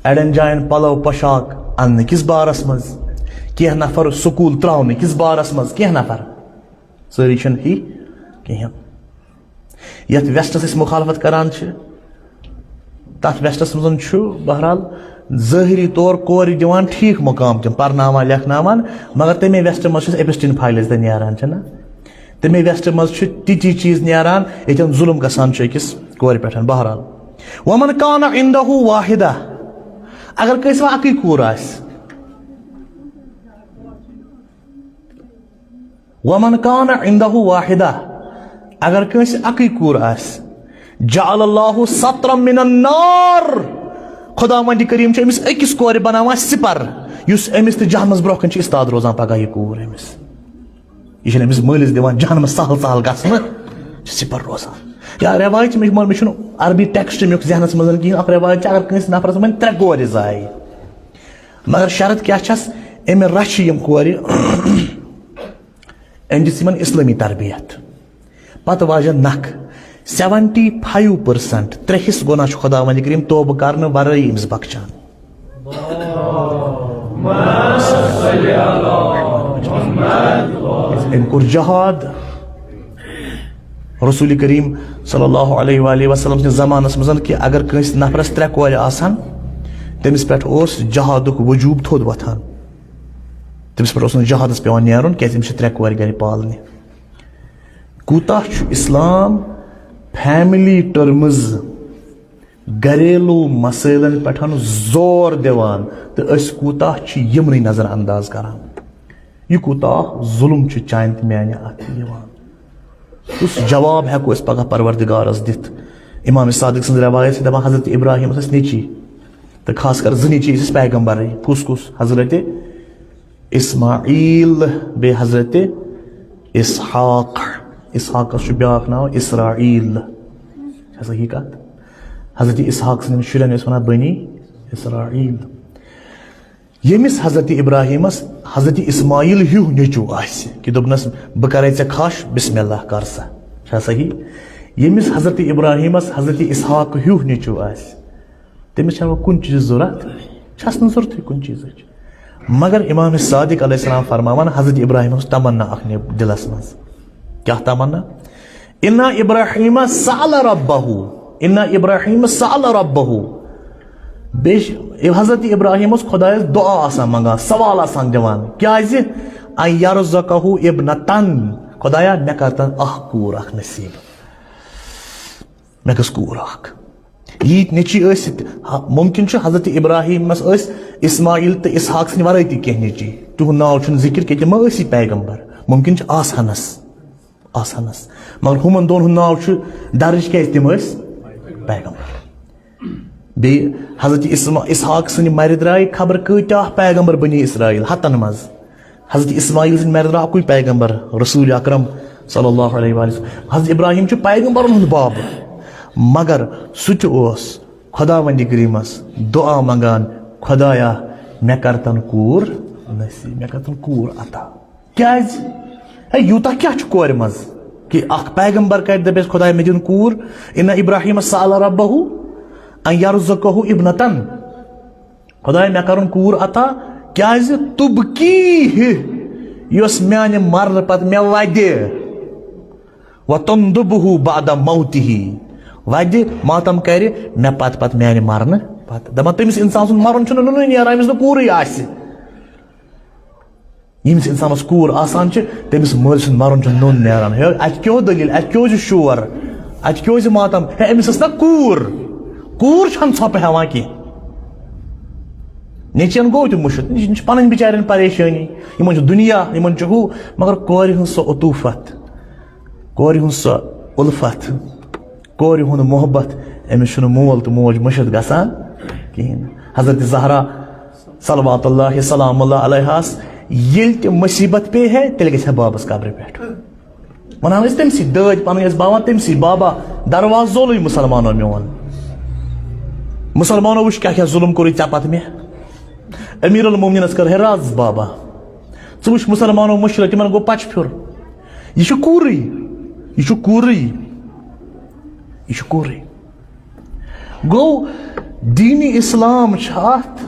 اَڑٮ۪ن جاین پلو پوشاک اننہٕ کِس بارس منٛز، کینٛہہ نفر سکوٗل تراونہٕ کِس بارس منٛز، کینٛہہ نفر، سٲری چھِنہٕ ہی کِہیٖنۍ۔ یتھ ویسٹس أسۍ مخالفت کران چھِ، تتھ ویسٹس منٛز چھُ بہرحال ظٲہری طور کورِ دِوان ٹھیٖک مقام تِم، پرناوان لیکھناوان، مگر تمے ویسٹ منٛز چھُ ایپسٹین فایلز تہِ نیران، چھِنہ؟ تمے ویسٹ منٛز چھُ تِتی چیٖز نیران ییٚتٮ۪ن ظلم گژھان چھُ أکِس کورِ پٮ۪ٹھ۔ بہرحال، ومن کان عندہ واحدہ، اگر کٲنٛسہِ وۄنۍ اکٕے کوٗر آسہِ، ومن کان عندہ واحدہ، اگر کٲنٛسہِ اکٕے کوٗر آسہِ، جعل اللہ سترا من النار، خداوند کریم چھُ أمِس أکِس کورِ بناوان سِپر، یُس أمِس تہٕ جہنمس برونٛہہ کنہِ چھِ استاد روزان پگاہ یہِ کوٗر أمِس۔ یہِ چھُنہٕ أمِس مٲلِس دِوان جہنمس سہل سہل گژھنہٕ، چھِ سِپر روزان۔ یا رٮ۪وایت چھِ، مےٚ چھُ مےٚ چھُنہٕ عربی ٹیکسٹ چھُ مےٚ ذہنس منٛز کِہیٖنۍ، اکھ رٮ۪وایت چھِ، اگر کٲنٛسہِ نفرس وۄنۍ ترٛےٚ کورِ زایہِ، مگر شرط کیٛاہ چھَس؟ أمۍ رچھِ یِم کورِ، أمۍ دِژ یِمن اسلٲمی تربیت، پتہٕ واجن نکھ۔ سیونٹی فایو پٔرسنٹ، ترٛےٚ حصہٕ گۄناہ چھُ خداوند کریم توبہٕ کرنہٕ ورٲیی أمِس بخشان۔ أمۍ کوٚر جہاد۔ رسول کریم صلی اللہ علیہ وآلہ وسلم سٕنٛدِس زمانس منٛز کہِ اگر کٲنٛسہِ نفرس ترٛےٚ کورِ آسہٕ ہن، تٔمِس پٮ۪ٹھ اوس جہادُک وجوب تھوٚد وۄتھان۔ تٔمِس پٮ۪ٹھ اوس نہٕ جہادس پٮ۪وان نیرُن، کیازِ أمِس چھِ ترٛےٚ کورِ گرِ پالنہِ۔ کوٗتاہ چھُ اسلام فیملی ٹرمز، گھریلو مسائلن پٮ۪ٹھ زور دِوان، تہٕ أسۍ کوٗتاہ چھِ یِمنٕے نظر انداز کران؟ یہِ کوٗتاہ ظلم چھُ چانہِ تہٕ میانہِ اَتھِ یِوان؟ کُس جواب ہٮ۪کو أسۍ پگاہ پروردگارس دِتھ؟ امام صادق سٕنٛز رٮ۪وایت چھِ دَپان، حضرت ابراہیمس ٲسۍ نیٚچی، تہٕ خاص کر زٕ نیٚچی ٲسۍ اَسہِ پیغمبرٕے۔ کُس کُس؟ حضرت اسماعیل، بیٚیہِ حضرت اسحاق۔ اسحاقس چھُ بیٛاکھ ناو اسرائیل۔ چھا صحیح کتھ؟ حضرت اسحاق سٕنٛدٮ۪ن شُرٮ۪ن ٲسۍ ونان بنی اسرائیل۔ ییٚمِس حضرت ابراہیمس حضرت اسماعیل ہیوٗ نیٚچوٗ آسہِ، کہِ دوٚپنس، "بہٕ کرے ژےٚ کھش، بسم اللہ کر سا۔" چھا صحیح؟ ییٚمِس حضرت ابراہیمس حضرت اسحاق ہیوٗ نیٚچوٗ آسہِ، تٔمِس چھنہٕ وۄنۍ کُنہِ چیٖزٕچ ضوٚرتھ، چھس نہٕ ضوٚرتھٕے کُنہِ چیٖزٕچ۔ مگر امام صادق علیہ السلام فرماوان، حضرت ابراہیمس اوس تمنا اکھ نے-، دِلس منٛز۔ کیٛاہ تمنا؟ ان ابراہیم سأل ربہ، ان ابراہیم سأل ربہ۔ بیٚیہِ چھِ حضرت ابراہیم اوس خۄدایس دعا آسان منٛگان، سوال آسان دِوان۔ کیٛازِ؟ ان یرزقہ ابنتن، خۄدایا، مےٚ کر تن اکھ کوٗر اکھ نصیب، مےٚ گٔژھ کوٗر اکھ۔ ییٖتۍ نیٚچی ٲسِتھ، ہا، مُمکِن چھُ حضرت ابراہیٖمس ٲسۍ اسماعیل تہٕ اسحاق سٕنٛدِ ورٲے تہِ کینٛہہ نیٚچی۔ تِہُنٛد ناو چھُنہٕ ذِکِر کینٛہہ، تِم ما ٲسی پیغمبر؟ مُمکِن چھُ آسہٕ ہنس، آسہٕ ہنس۔ مگر ہُمن دۄن ہُنٛد ناو چھُ درٕج، کیازِ تِم ٲسۍ پیغمبر۔ بیٚیہِ حضرت اسما-، اسحاق سٕنٛدِ مرِ درٛاے خبر کۭتیاہ پیغمبر بنی اسرائیل، ہتن منٛز۔ حضرت اسماعیل سٕنٛدِ مرِ درٛاو اَکُے پیغمبر، رسول اکرم صلی اللہ علیہ وآلہ وسلم۔ حضرت ابراہیم چھُ پیغمبرن ہُنٛد باب، مگر سُہ تہِ اوس خداوندِ کریٖمس دعا منٛگان، "خدایا، مےٚ کر تن کوٗر نصیب، مےٚ کر تن کوٗر عطا۔" کیازِ؟ ہے، یوٗتاہ کیٛاہ چھُ کورِ منٛز کہِ اکھ پیغمبر کرِ دَپٮ۪س، "خدایا، مےٚ دِن کوٗر"؟ ان ابراہیم سأل ربہ ان یرزقہ ابنتن۔ خدایا، مےٚ کرُن کوٗر عطا، کیازِ؟ تبکی، یۄس میانہِ مرنہٕ پتہٕ مےٚ ودِ، وتندبہ بعد موتہ، ودِ، ماتم کرِ مےٚ پتہٕ، پتہٕ میانہِ مرنہٕ پتہٕ۔ دپان، تٔمِس انسان سُنٛد مرُن چھُنہٕ نوٚنُے نیران، أمِس نہٕ کوٗرٕے آسہِ۔ ییٚمِس اِنسانَس کوٗر آسان چھِ، تٔمِس مٲلۍ سُنٛد مَرُن چھُ نوٚن نیران۔ ہے، اَتہِ کیٛاہ دٔلیٖل؟ اَتہِ کیٛاہ چھُ شور؟ اَتہِ کیٛاہ چھُ ماتم؟ ہے، أمِس ٲس نا کوٗر۔ کوٗر چھَنہٕ ژھۄپہٕ ہٮ۪وان کینٛہہ۔ نیٚچِوٮ۪ن گوٚو تہِ مُشِتھ۔ یہِ چھِ پَنٕنۍ بِچارٮ۪ن پریشٲنی۔ یِمَن چھُ دُنیا، یِمَن چھُ ہُہ، مگر کورِ ہٕنٛز سۄ عطوٗفت، کورِ ہٕنٛز سۄ اُلفت، کورِ ہُنٛد محبت، أمِس چھُنہٕ مول تہٕ موج مٔشِتھ گژھان کِہیٖنۍ۔ حضرت زہرا صلوات اللہ سلام اللہ علیہس ییٚلہِ تہِ مُصیبت پیٚیہِ ہے، تیٚلہِ گژھِ ہے بابس قبرِ پٮ۪ٹھ۔ وَنان ٲسۍ تٔمسٕے، دٲدۍ پنٕنۍ ٲسۍ باوان تٔمسٕے، "بابا، دروازٕ زولٕے مُسلمانو میون۔ مُسلمانو وٕچھ کیٛاہ کیٛاہ ظُلُم کوٚرُے ژےٚ پتہٕ مےٚ۔" امیر المومنینس کٔر ہے رز، "بابا، ژٕ وٕچھ مُسلمانو مُشکِلات، تِمن گوٚو پچہِ پھیُر۔ یہِ چھُ کوٗرٕے، یہِ چھُ کوٗرٕے، یہِ چھُ کوٗرٕے۔" گوٚو، دیٖنِ اِسلام چھُ اَتھ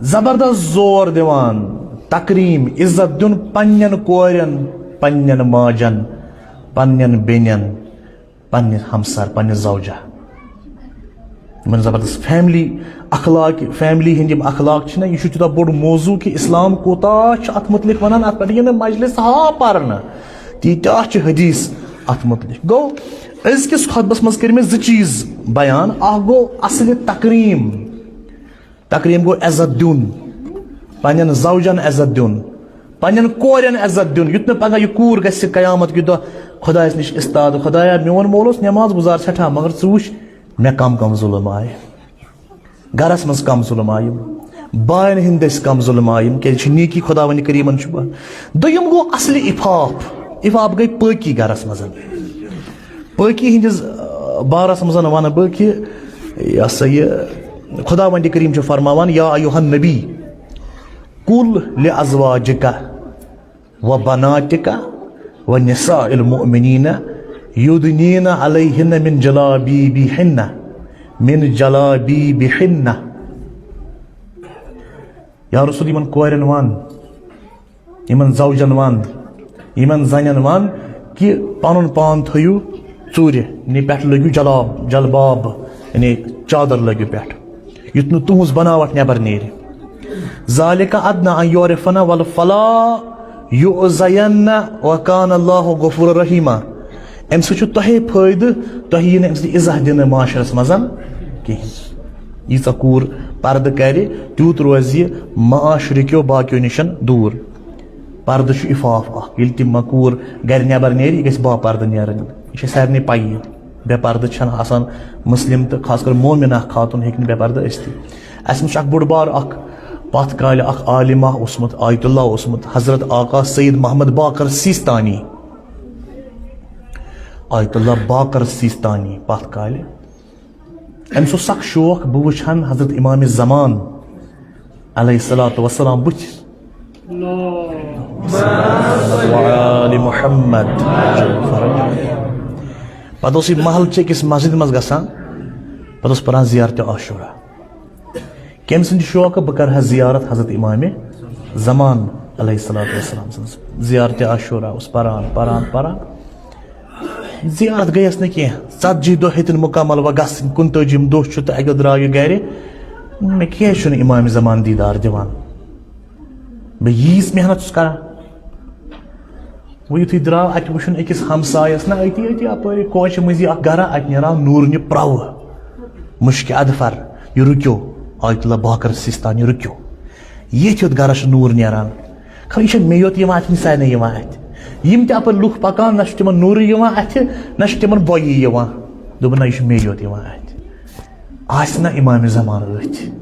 زبردست زور دِوان، تکریٖم، عزت دیُن پننٮ۪ن کورٮ۪ن، پننٮ۪ن ماجن، پننٮ۪ن بیٚنٮ۪ن، پننہِ ہمسر، پننہِ زوجہ۔ یِمن زبردست فیملی اخلاق، فیملی ہٕنٛدۍ یِم اخلاق چھِنہ، یہِ چھُ تیوٗتاہ بوٚڑ موضوع کہِ اِسلام کوٗتاہ چھُ اَتھ مُتعلِق وَنان، اَتھ پٮ۪ٹھ یِن نہٕ مجلس ہا پرنہٕ، تیٖتیٛاہ چھِ حدیث اَتھ مُتعلِق۔ گوٚو، أزکِس خطبس منٛز کٔرۍ مےٚ زٕ چیٖز بیان۔ اکھ گوٚو اصلِ تکریٖم، تکریٖم گوٚو عزت دیُن، پننٮ۪ن زوجن عزت دیُن، پننٮ۪ن کورٮ۪ن عزت دیُن، یُتھ نہٕ پگاہ یہِ کوٗر گژھِ قیامت کہِ دۄہ خۄدایس نِش استاد، "خۄدایا، میون مول اوس نٮ۪ماز گُزار سٮ۪ٹھاہ، مگر ژٕ وٕچھ مےٚ کم کم ظُلم آیہِ۔" گرس منٛز کم ظُلم آیِم، باین ہٕنٛدۍ دٔسۍ کم ظُلم آیِم، کیازِ چھِ نیکی خۄداوندِ کریٖمن چھُ بہ-، دوٚیِم گوٚو اصلِ عفاف۔ عفاف گٔے پٲکی گرس منٛز۔ پٲکی ہٕنٛدِس، آ، بارس منٛز ونہٕ بہٕ کہِ یہِ ہسا یہِ خۄداوندِ کریٖم چھُ فرماوان، یا ایھا النبی قل لازواجک و بناتک و نساء المؤمنین یدنین علیہن من جلابیبہن، من جلابیبہن۔ یا رسول، یِمن کورٮ۪ن وَن، یِمن زوجن وَن، یِمن زنٮ۪ن وَن کہِ پنُن پان تھٲیِو ژوٗرِ، یعنی پٮ۪ٹھٕ لٲگِو جلاب، جلباب، یعنی چادر لٲگِو پٮ۪ٹھ، یُتھ نہٕ تُہٕنٛز بناوٹ نٮ۪بر نیرِ۔ ذالک ادنی ان یعرفن ولا فلا یؤذین وکان اللہ غفور رحیما۔ امہِ سۭتۍ چھُ تۄہے فٲیدٕ، تۄہہِ یی نہٕ امہِ سۭتۍ اِزاہ دِنہٕ معاشرس منٛز کِہیٖنۍ۔ ییٖژاہ کوٗر پردٕ کرِ، تیوٗت روزِ یہِ معاشرٕ کیو باقیو نِش دوٗر۔ پردٕ چھُ عفاف اکھ۔ ییٚلہِ تہِ ما کوٗر گرِ نٮ۪بر نیرِ، یہِ گژھِ باپردٕ نیرٕنۍ۔ یہِ چھِ سارنٕے پَیی۔ بے پردٕ چھَنہٕ آسان مسلم تہٕ خاص کر مومنہ خاتون ہیٚکہِ نہٕ بے پردٕ ٲسِتھٕے۔ اَسہِ منٛز چھُ اکھ بوٚڑ بار اکھ پتھ کالہِ اکھ عالمہ اوسمُت، آیت اللہ اوسمُت، حضرت آقا سید محمد باقر سیستانی۔ آیت اللہ باقر سیستانی پتھ کالہِ۔ أمِس اوس سخ شوق، بہٕ وٕچھ ہن حضرت امام زمان علیہ الصلوۃ والسلام بٕتھِ۔ وآل محمد۔ پتہٕ اوس یہِ محلہٕ چہِ أکِس مسجدِ منٛز گژھان، پتہٕ اوس پران زیارتِ عاشورہ۔ کٔمۍ سٕنٛدِ شوقہٕ بہٕ کرٕ ہا زیارت حضرت امام زمان علیہ الصلوۃ والسلام سٕنٛز؟ زیارتِ عاشورہ اوس پران، پران، پران۔ زیارت گٔیَس نہٕ کینٛہہ، ژتجی دۄہ ہیٚتِن مُکمل وۄنۍ گژھٕنۍ، کُنتٲجِم دۄہ چھُ تہٕ اَکہِ دۄہ درٛاو یہِ گرِ۔ مےٚ کیٛازِ چھُنہٕ امام زمان دیٖدار دِوان؟ بہٕ ییٖژ محنت چھُس کران۔ وۄنۍ یُتھُے درٛاو، اَتہِ وٕچھُن أکِس ہمسایَس نہ أتی، أتی اَپٲری کوچہِ مٔنٛزی اَکھ گرا، اَتہِ نیران نوٗرنہِ پرٛوٕ۔ مشکِ اَدفر، یہِ رُکیو، آیت اللہ باقر سیستانی رُکیو۔ ییٚتھۍ یوت گرس چھُ نوٗر نیران۔ خبر یہِ چھا مےٚ یوت یِوان اَتھِ، کِنہٕ سارنٕے یِوان اَتھِ؟ یِم تہِ اَپٲرۍ لُکھ پکان، نہ چھُ تِمن نوٗرٕے یِوان اَتھِ، نہ چھُ تِمن بۄیی یِوان۔ دوٚپُن، نہ، یہِ چھُ مےٚ یوت یِوان اَتھِ۔ آسہِ نہ امام زمان أتھۍ۔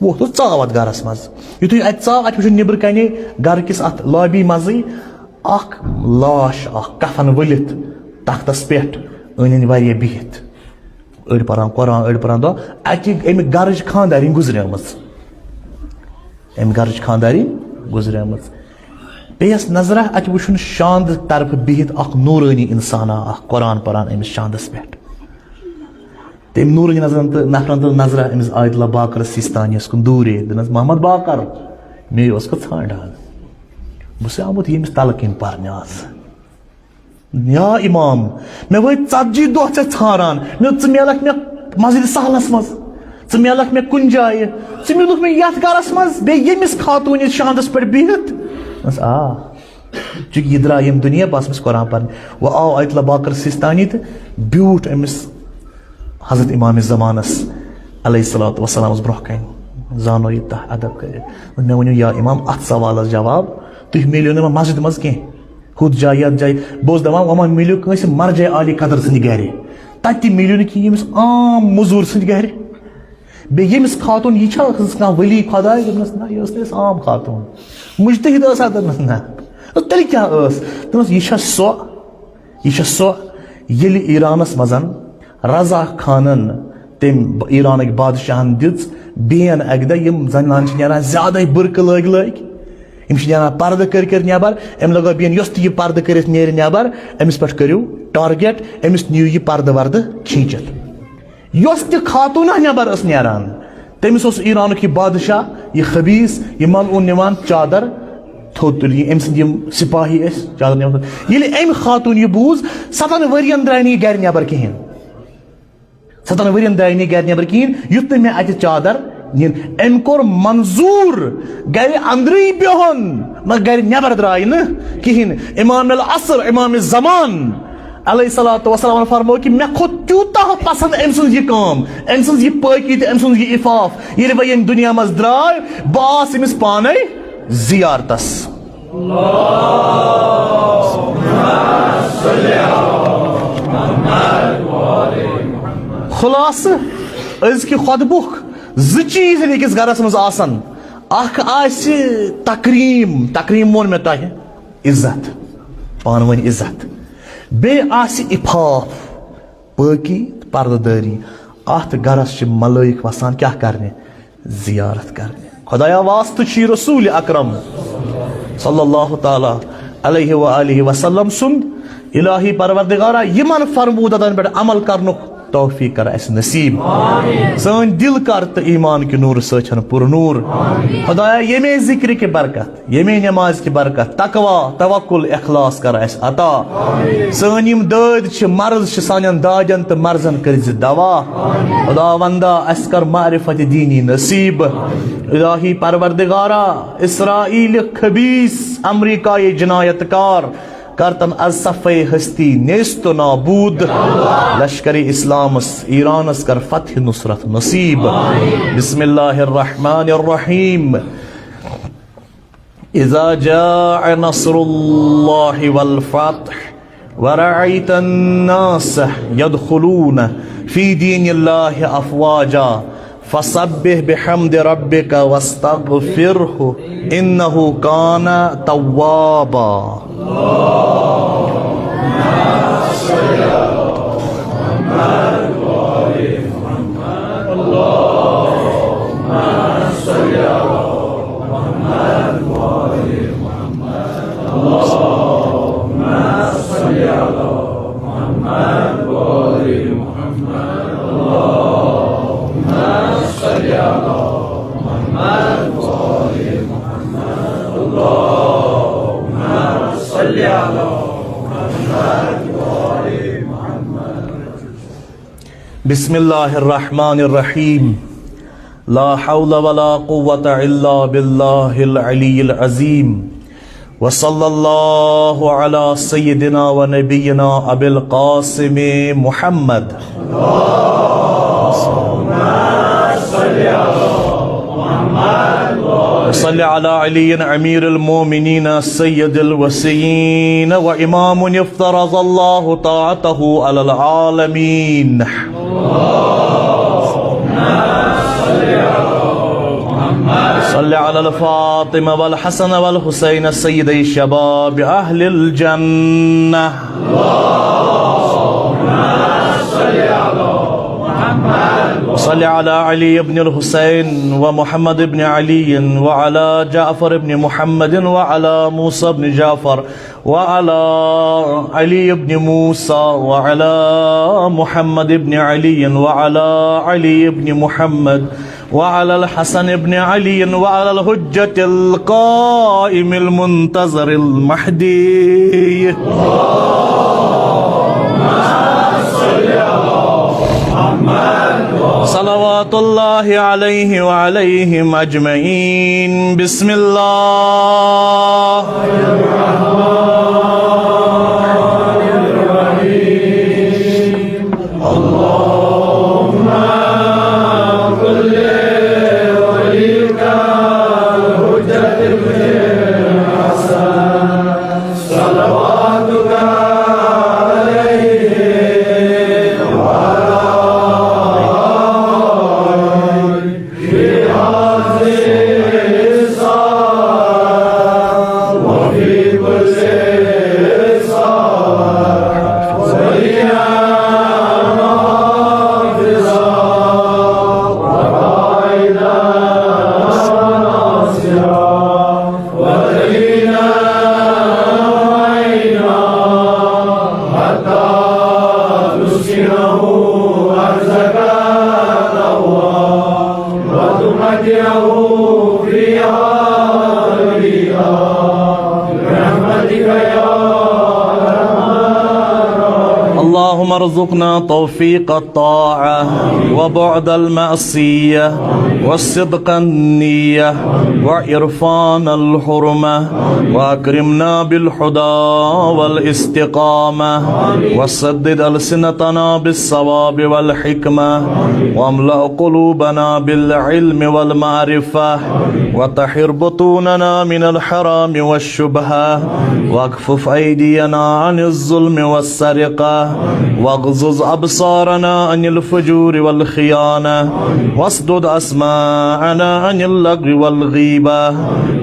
وۄتھ اوس ژاو اَتھ گرس منٛز۔ یُتھُے اَتہِ ژاو، اَتہِ وٕچھُن نیٚبرٕ کَنے گرٕ کِس اَتھ لابی منٛزٕے اکھ لاش، اکھ کفن ؤلِتھ تختس پٮ۪ٹھ، أنٛدۍ أنٛدۍ واریاہ بِہِتھ۔ أڑۍ پران قرآن، أڑۍ پران دعا۔ اَکہِ اَمہِ گرٕچ خانٛدارِنۍ گُزریمٕژ۔ اَمہِ گرٕچ خانٛدارِنۍ گُزریمٕژ۔ پیٚیَس نظرہ، اَتہِ وُچھُن شاندٕ طرفہٕ بِہِتھ اکھ نوٗرٲنی اِنسانا، اکھ قرآن پران أمِس شاندس پٮ۪ٹھ۔ تٔمۍ نوٗرٲنی نظرن تہٕ نفرن تہٕ نظرہ أمِس آیت اللہ باقر سیستانیَس کُن دوٗرے۔ دوٚپنَس، "محمد باقر، مے اوس کھٕ ژھانٛڈان۔ بہٕ چھُسے آمُت ییٚمِس تلقیٖن پرنہِ آز۔" یا امام، مےٚ وٲتۍ ژتجی دۄہ ژےٚ ژھانڈان۔ مےٚ، ژٕ میلکھ مےٚ مسجد سہلس منٛز، ژٕ میلکھ مےٚ کُنہِ جایہِ، ژٕ میلکھ مےٚ یتھ گرس منٛز، بیٚیہِ ییٚمِس خاتوٗنہِ شاندس پٮ۪ٹھ بِہِتھ۔ بس آ، چونکہ یہِ درٛاو ییٚمہِ دُنیا، بس أمِس قرآن پرنہِ۔ وۄنۍ آو آیت اللہ باقر سیستانی تہٕ بیوٗٹھ أمِس حضرت امام زمانس علیہ الصلوۃ والسلامس برونٛہہ کنہِ، زانو یہِ تہ ادب کٔرِتھ۔ مےٚ ؤنِو، یا امام، اتھ سوالس جواب، تُہۍ میلیو نہٕ مےٚ مسجد منٛز کینٛہہ۔ ہُتھ جایہِ، یَتھ جایہِ۔ بہٕ اوسُس دَپان، وۄنۍ ما مِلیو کٲنٛسہِ مرجع عالی قدر سٕنٛدِ گَرِ؟ تَتہِ تہِ مِلیو نہٕ کِہیٖنۍ، ییٚمِس عام مٔزوٗر سٕنٛدِ گَرِ۔ بیٚیہِ ییٚمِس خاتوٗن، یہِ چھا ٲسٕس کانٛہہ ؤلی خۄداے؟ دوٚپنَس، نہ، یہِ ٲس نہٕ اَسہِ عام خاتوٗن۔ مُجتہِد ٲسا؟ دوٚپنَس، نہ۔ دوٚپُس، تیٚلہِ کیٛاہ ٲس؟ دوٚپنَس، یہِ چھا سۄ، یہِ چھا سۄ، ییٚلہِ ایرانَس منٛز رضا خانن تٔمۍ ایرانٕکۍ بادشاہن دِژ بین اکہِ دۄہ، یِم زنانہٕ چھِ نیران زیادَے بُرقہٕ لٲگۍ لٲگۍ، یِم چھِ نیران پردٕ کٔرۍ کٔرۍ نٮ۪بر۔ أمۍ لگٲو بین، یۄس تہِ یہِ پردٕ کٔرِتھ نیرِ نٮ۪بر، أمِس پٮ۪ٹھ کٔرِو ٹارگیٹ، أمِس نِیِو یہِ پردٕ وردٕ کھیٖنچِتھ۔ یۄس تہِ خاتوٗنہ نٮ۪بر ٲس نیران، تٔمِس اوس ایرانُک یہِ بادشاہ، یہِ خبیث، یہِ ملعون نِوان چادر تھوٚد تُلِتھ۔ أمۍ سٕنٛدۍ یِم سپاہی ٲسۍ چادر نِوان تھوٚد۔ ییٚلہِ أمۍ خاتوٗن یہِ بوٗز، ستن ؤرین درٛاے نہٕ یہِ گرِ نٮ۪بر کِہیٖنۍ۔ ستن ؤرین درٛاے نہٕ یہِ گرِ نٮ۪بر کِہیٖنۍ، یُتھ نہٕ مےٚ اَتہِ چادر نِن۔ أمۍ کوٚر منظوٗر گرِ اندرٕے بِہُن، مگر گرِ نٮ۪بر درٛاے نہٕ کِہیٖنۍ۔ امام العصر، امام زمان علیہ الصلوۃ والسلام فرموو کہِ مےٚ کھوٚت تیوٗتاہ پسند أمۍ سٕنٛز یہِ کٲم، أمۍ سٕنٛز یہِ پٲکی تہٕ أمۍ سٕنٛز یہِ عفاف۔ ییٚلہِ وۄنۍ ییٚمہِ دُنیا منٛز درٛاے، بہٕ آس أمِس پانے زیارتس۔ خلاصہٕ، أزکہِ خۄطبُک زٕ چیٖز ییٚلہِ أکِس گرس منٛز آسن، اکھ آسہِ تکریٖم، تکریٖم ووٚن مےٚ تۄہہِ، عزت، پانہٕ ؤنۍ عزت، بیٚیہِ آسہِ عفاف، پٲکی تہٕ پردٕ دٲری۔ اتھ گرس چھِ ملٲیِک وسان کیٛاہ کرنہِ؟ زیارت کرنہِ۔ خدایا، واسطہٕ چھی رسول اکرم صلی اللہ تعالیٰ علیہ و آلہ وسلم سُنٛد۔ الٰہی پروردگارا، یِمن فرمودتن پٮ۪ٹھ عمل کرنُک توفیق کر اسہِ نصیب۔ سٲنۍ دل کر تہٕ ایمان کہِ نوٗرٕ سۭتۍ ہن پُر نوٗر۔ خدایا، ییٚمے ذکرِ کہِ برکت، ییٚمے نمازِ کہِ برکت، تقوی، توکل، اخلاص کر اسہِ عطا۔ سٲنۍ یِم دٲدۍ چھِ، مرض چھِ، سانٮ۪ن دادٮ۪ن تہٕ مرضن کٔرۍ زِ دوا۔ خداوندا، اسہِ کر معرفت دینی نصیب۔ الٰہی پروردگارا، اسرائیل خبیث، امریکہ جنایت کار، کر تن از صفے ہستی نیست و نابود۔ لشکر اسلامس، ایرانس کر فتح نصرت نصیب۔ بسم اللہ الرحمن الرحیم۔ اذا جاء نصر الله والفتح ورأيت الناس يدخلون في دين الله أفواجا فسبح بحمد ربك واستغفره إنه كان توابا۔ بسم الله الرحمن الرحيم. لا حول ولا قوة إلا بالله العلي العظيم. وصلى الله على سيدنا ونبينا أبي القاسم محمد. صل على علي أمير المؤمنين سيد الوصيين وإمام افترض الله طاعته على العالمين. صل على الفاطمة والحسن والحسين سيدي شباب أهل الجنة. صل على علي بن الحسين ومحمد بن علي وعلى جعفر بن محمد وعلى موسى بن جعفر وعلى علي بن موسى وعلى محمد بن علي وعلى علي بن محمد وعلى الحسن بن علي وعلى الحجة القائم المنتظر المهدي. صلوات الله عليه وعليهم أجمعين. بسم الله. اللهم ارزقنا توفيق الطاعة وبعد المعصية وصدق النية وعرفان الحرمة وأكرمنا بالهدى والاستقامة وسدد ألسنتنا بالصواب والحكمة واملأ قلوبنا بالعلم والمعرفة وطهر بطوننا من الحرام والشبهة واكفف أيدينا عن الظلم والسرقة واغزز أبصارنا عن الفجور والخيانة واسدد أسماعنا عن اللغو والغيبة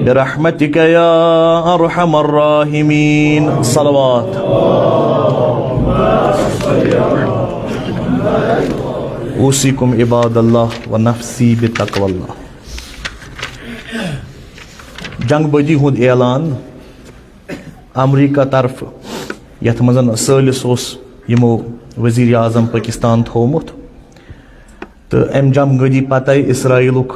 برحمتك يا أرحم الراحمين. صلوات. أوصيكم عباد الله ونفسي بتقوى الله. جنگ بندی ہُنٛد اعلان امریکہ طرفہٕ، یتھ منٛز ثٲلِث اوس یِمو وزیر اعظم پٲکستان تھوومُت، تہٕ امہِ جنگ بندی پتے اسرائیلُک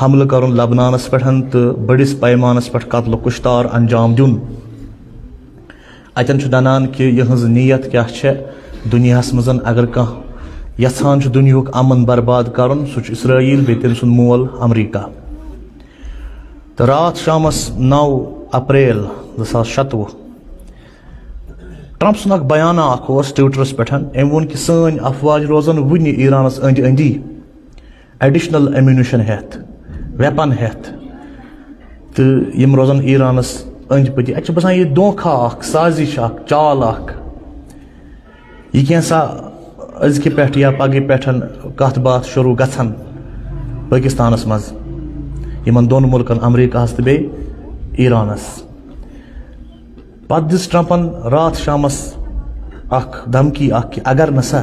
حملہٕ کرُن لبنانس پٮ۪ٹھ تہٕ بٔڑِس پیمانس پٮ۪ٹھ قتل و کشتار انجام دیُن۔ اتٮ۪ن چھُ ننان کہِ یِہٕنٛز نیت کیاہ چھےٚ دُنیاہس منٛز۔ اگر کانٛہہ یژھان چھُ دُنیاہُک امن برباد کرُن، سُہ چھُ اسرائیل، بیٚیہِ تٔمۍ سُنٛد مول امریکہ۔ تہٕ راتھ شامس نو اپریل زٕ ساس شتوُہ، ٹرمپ سُنٛد اکھ بیانہ اکھ اوس ٹویٹرس پٮ۪ٹھ۔ أمۍ ووٚن کہِ سٲنۍ افواج روزن وُنہِ ایرانس أنٛدۍ أنٛدی، ایڈیشنل ایمونیشن ہٮ۪تھ، ویپن ہٮ۪تھ، تہٕ یِم روزن ایرانس أنٛدۍ پٔتۍ۔ اتہِ چھُ باسان یہِ دھوکھا اکھ، سازش اکھ، چال اکھ۔ یہِ کینٛژھا أزکہِ پٮ۪ٹھ یا پگہٕ پٮ۪ٹھ کتھ باتھ شروع گژھن پٲکستانس منٛز یِمن دۄن مُلکن، امریکہس تہٕ بیٚیہِ ایرانس۔ پتہٕ دِژ ٹرمپن راتھ شامس اکھ دھمکی اکھ کہِ اگر نسا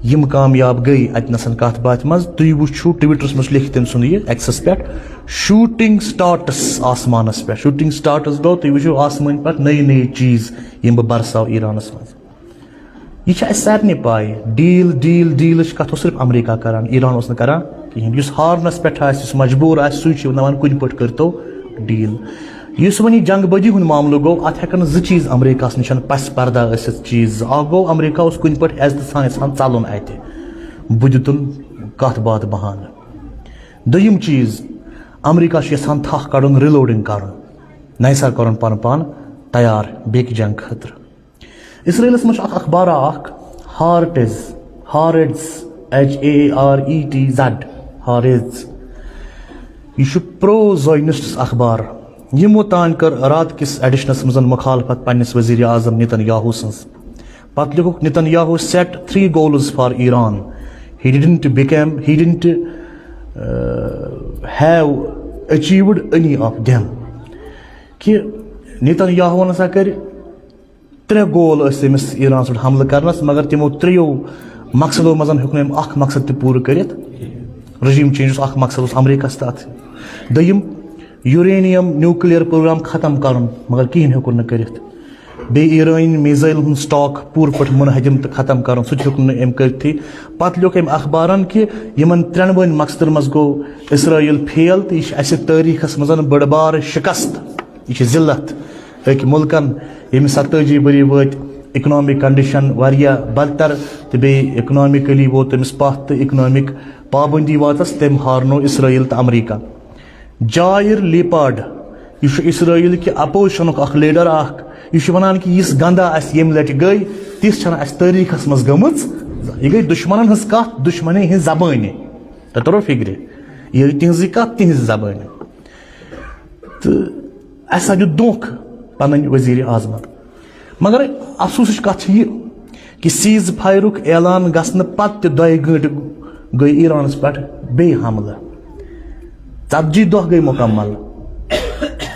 یِم کامیاب گٔے اتہِ نسن کتھ باتھ منٛز، تُہۍ وٕچھِو ٹویٹرس منٛز لیکھِتھ تٔمۍ سُنٛد یہِ ایکسس پٮ۪ٹھ، شوٹنگ سٹارٹس آسمانس پٮ۪ٹھ۔ شوٹنگ سٹارٹس گوٚو، تُہۍ وٕچھِو آسمٲنۍ پٮ۪ٹھ نٔے نٔے چیٖز یِم بہٕ برساو ایرانس منٛز۔ یہِ چھِ اَسہِ سارنٕے پَے، ڈیٖل، ڈیٖل، ڈیٖلٕچ کَتھ اوس صرف امریکہ کران، ایران اوس نہٕ کران کِہیٖنۍ۔ یُس ہارنَس پٮ۪ٹھ آسہِ، یُس مجبوٗر آسہِ، سُے چھُ دَپان، کُنہِ پٲٹھۍ کٔرۍتو ڈیٖل۔ یُس وۄنۍ یہِ جنگ بندی ہُنٛد معاملہٕ گوٚو، اَتھ ہٮ۪کن زٕ چیٖز امریکہَس نِش پس پردہ ٲسِتھ، چیٖز زٕ۔ اکھ گوٚو، امریکہ اوس کُنہِ پٲٹھۍ عزتہٕ سان یژھان ژَلُن اَتہِ، بہٕ دِتُن کَتھ باتھ بہانہٕ۔ دوٚیِم چیٖز، امریکہ چھُ یژھان تھَکھ کَڑُن، ریلوڈنگ کَرُن، نَیہِ سَرٕ کَرُن پَنُن پان تیار بیٚکہِ جنگ خٲطرٕ۔ اسرائیلس منٛز چھُ اکھ اخبارا اکھ، Haaretz, Haaretz H A R E T Z, ہاریز۔ یہِ چھُ پرو زاینسٹس اخبار۔ یِمو تانۍ کٔر رات کِس ایڈیشنس منٛز مخالفت پننِس وزیر اعظم نتن یاہو سٕنٛز۔ پتہٕ لیوٚکھُکھ، Netanyahu set three goals for Iran. He didn't become, he didn't, uh, have achieved any of them. کہِ نتن یاہوَن ہسا کٔرۍ ترٛےٚ گول ٲسۍ تٔمِس ایرانَس پٮ۪ٹھ حملہٕ کرنَس، مگر تِمو ترٛیٚیو مقصدو منٛز ہیوٚک نہٕ أمۍ اکھ مقصد تہِ پوٗرٕ کٔرِتھ۔ رجیم چینج اوس اکھ مقصد، اوس امریکہس تہٕ اتھ۔ دوٚیِم، یورینیم نیوکلیئر پروگرام ختم کرُن، مگر کِہیٖنۍ ہیوٚکُن نہٕ کٔرِتھ۔ بیٚیہِ ایرٲنۍ میزائلن ہُنٛد سٹاک پوٗرٕ پٲٹھۍ منہدم تہٕ ختم کرُن، سُہ تہِ ہیوٚک نہٕ أمۍ کٔرتھٕے۔ پتہٕ لیوٚکھ أمۍ اخبارن کہِ یِمن ترٛٮ۪نوَے مقصدن منٛز گوٚو اسرائیل فیل، تہٕ یہِ چھُ اسہِ تٲریخس منٛز بٔڑ بار شکست، یہِ چھِ ذلت۔ أکۍ مُلکن، ییٚمِس ستٲجی ؤری وٲتۍ، اکنامک کنڈیشن واریاہ بدتر، تہٕ بیٚیہِ اکنامکلی ووت تٔمِس پتھ تہٕ اکنامک پابندی وٲژٕس، تٔمۍ ہارنو اسرائیل تہٕ امریکہ۔ جائر لیپارڈ، یہِ چھُ اسرائیل کہِ اپوزیشنُک اکھ لیڈر اکھ، یہِ چھُ ونان کہِ یِژھ گندا اسہِ ییٚمہِ لٹہِ گٔے، تِژھ چھنہٕ اسہِ تٲریخس منٛز گٔمٕژ۔ یہِ گٔے دشمنن ہٕنٛز کتھ، دشمنی ہٕنٛز زبٲنۍ۔ تۄہہِ توٚرو فکرِ؟ یہِ گٔے تِہنٛزٕے کتھ، تِہنٛزِ زبٲنۍ۔ تہٕ اسہِ سا دیُت دھوکہٕ پنٕنۍ وزیر اعظمن۔ مگر افسوسٕچ کتھ چھِ یہِ کہِ سیز فایرُک اعلان گژھنہٕ پتہٕ تہِ دۄیہِ گٲنٛٹہِ گٔے ایرانس پٮ۪ٹھ بیٚیہِ حملہٕ۔ ژتجی دۄہ گٔے مکمل۔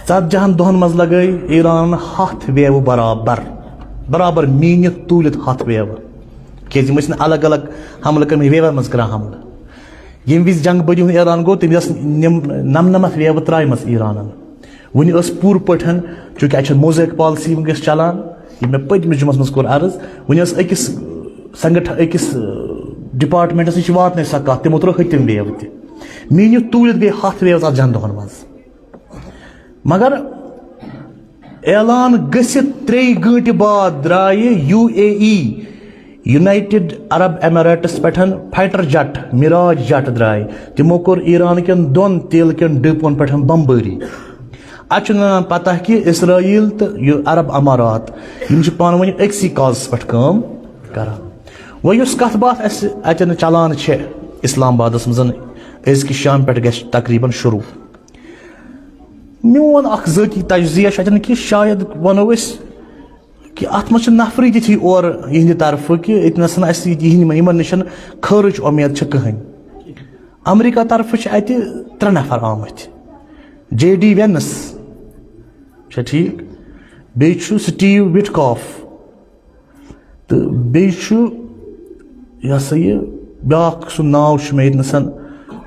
ژتجی ہن دۄہن منٛز لگٲے ایرانن ہتھ ویوٕ برابر، برابر میٖنِتھ توٗلِتھ ہتھ ویوٕ۔ کیازِ یِم ٲسۍ نہٕ الگ الگ حملہٕ کٔرمٕتۍ، ویون منٛز کران حملہٕ۔ ییٚمہِ وِزِ جنگ بٔدی ہُنٛد اعلان گوٚو، تَمہِ وِزِ آسہٕ نِم-، نَمنَمَتھ ویوٕ ترٛایمَژٕ ایرانَن۔ وُنہِ ٲس پوٗرٕ پٲٹھۍ، چوٗنٛکہِ اَتہِ چھےٚ موزیک پالیسی وٕنکیٚس چلان، یہِ مےٚ پٔتمہِ جمعس منٛز کوٚر عرض، وُنہِ ٲس أکِس سنگٹھ-، أکِس، ٲہ، ڈپارٹمنٹس نِش واتنَے سۄ کَتھ، تِمو ترٛٲو ہُتہِ تِم ویوٕ تہِ۔ میٖنِتھ توٗلِتھ گٔے ہَتھ ویوٕ اَتھ جَن دۄہَن منٛز۔ مگر اعلان گٔژھِتھ ترٛیٚیہِ گٲنٛٹہِ بعد درٛایہِ U A E, United Arab Emirates پٮ۪ٹھ فائٹر جٹ، مراج جٹ درٛاے۔ تِمو کوٚر ایران کٮ۪ن دۄن تیل کٮ۪ن ڈپون پٮ۪ٹھ بمبٲری۔ اَتھ چھُنہٕ لگان پتہ کہِ اسرائیل تہٕ یہِ عرب امارات، یِم چھِ پانہٕ ؤنۍ أکسٕے کازس پٮ۪ٹھ کٲم کران۔ وۄنۍ یۄس کتھ باتھ اَسہِ اَتٮ۪ن چلان چھِ اسلام آبادس منٛز، أزکہِ شامہِ پٮ۪ٹھ گژھِ تقریباً شروع۔ میون اکھ ذٲتی تجزیہ چھُ اتٮ۪ن کہِ شاید ونو أسۍ کہِ اتھ منٛز چھِ نفری تِتھی اورٕ یِہنٛدِ طرفہٕ کہِ ییٚتہِ نسن اسہِ یِہنٛدِ یِمن نِش خٲرٕچ اُمید چھِ کٕہٕنۍ۔ امریکہ طرفہٕ چھِ اتہِ ترٛےٚ نفر آمٕتۍ، جے ڈی وینس، چھا ٹھیٖک؟ بیٚیہِ چھُ سٹیو وٹکاف، تہٕ بیٚیہِ چھُ، یہِ ہسا یہِ، بیٛاکھ سُنٛد ناو چھُ مےٚ ییٚتہِ نَسَن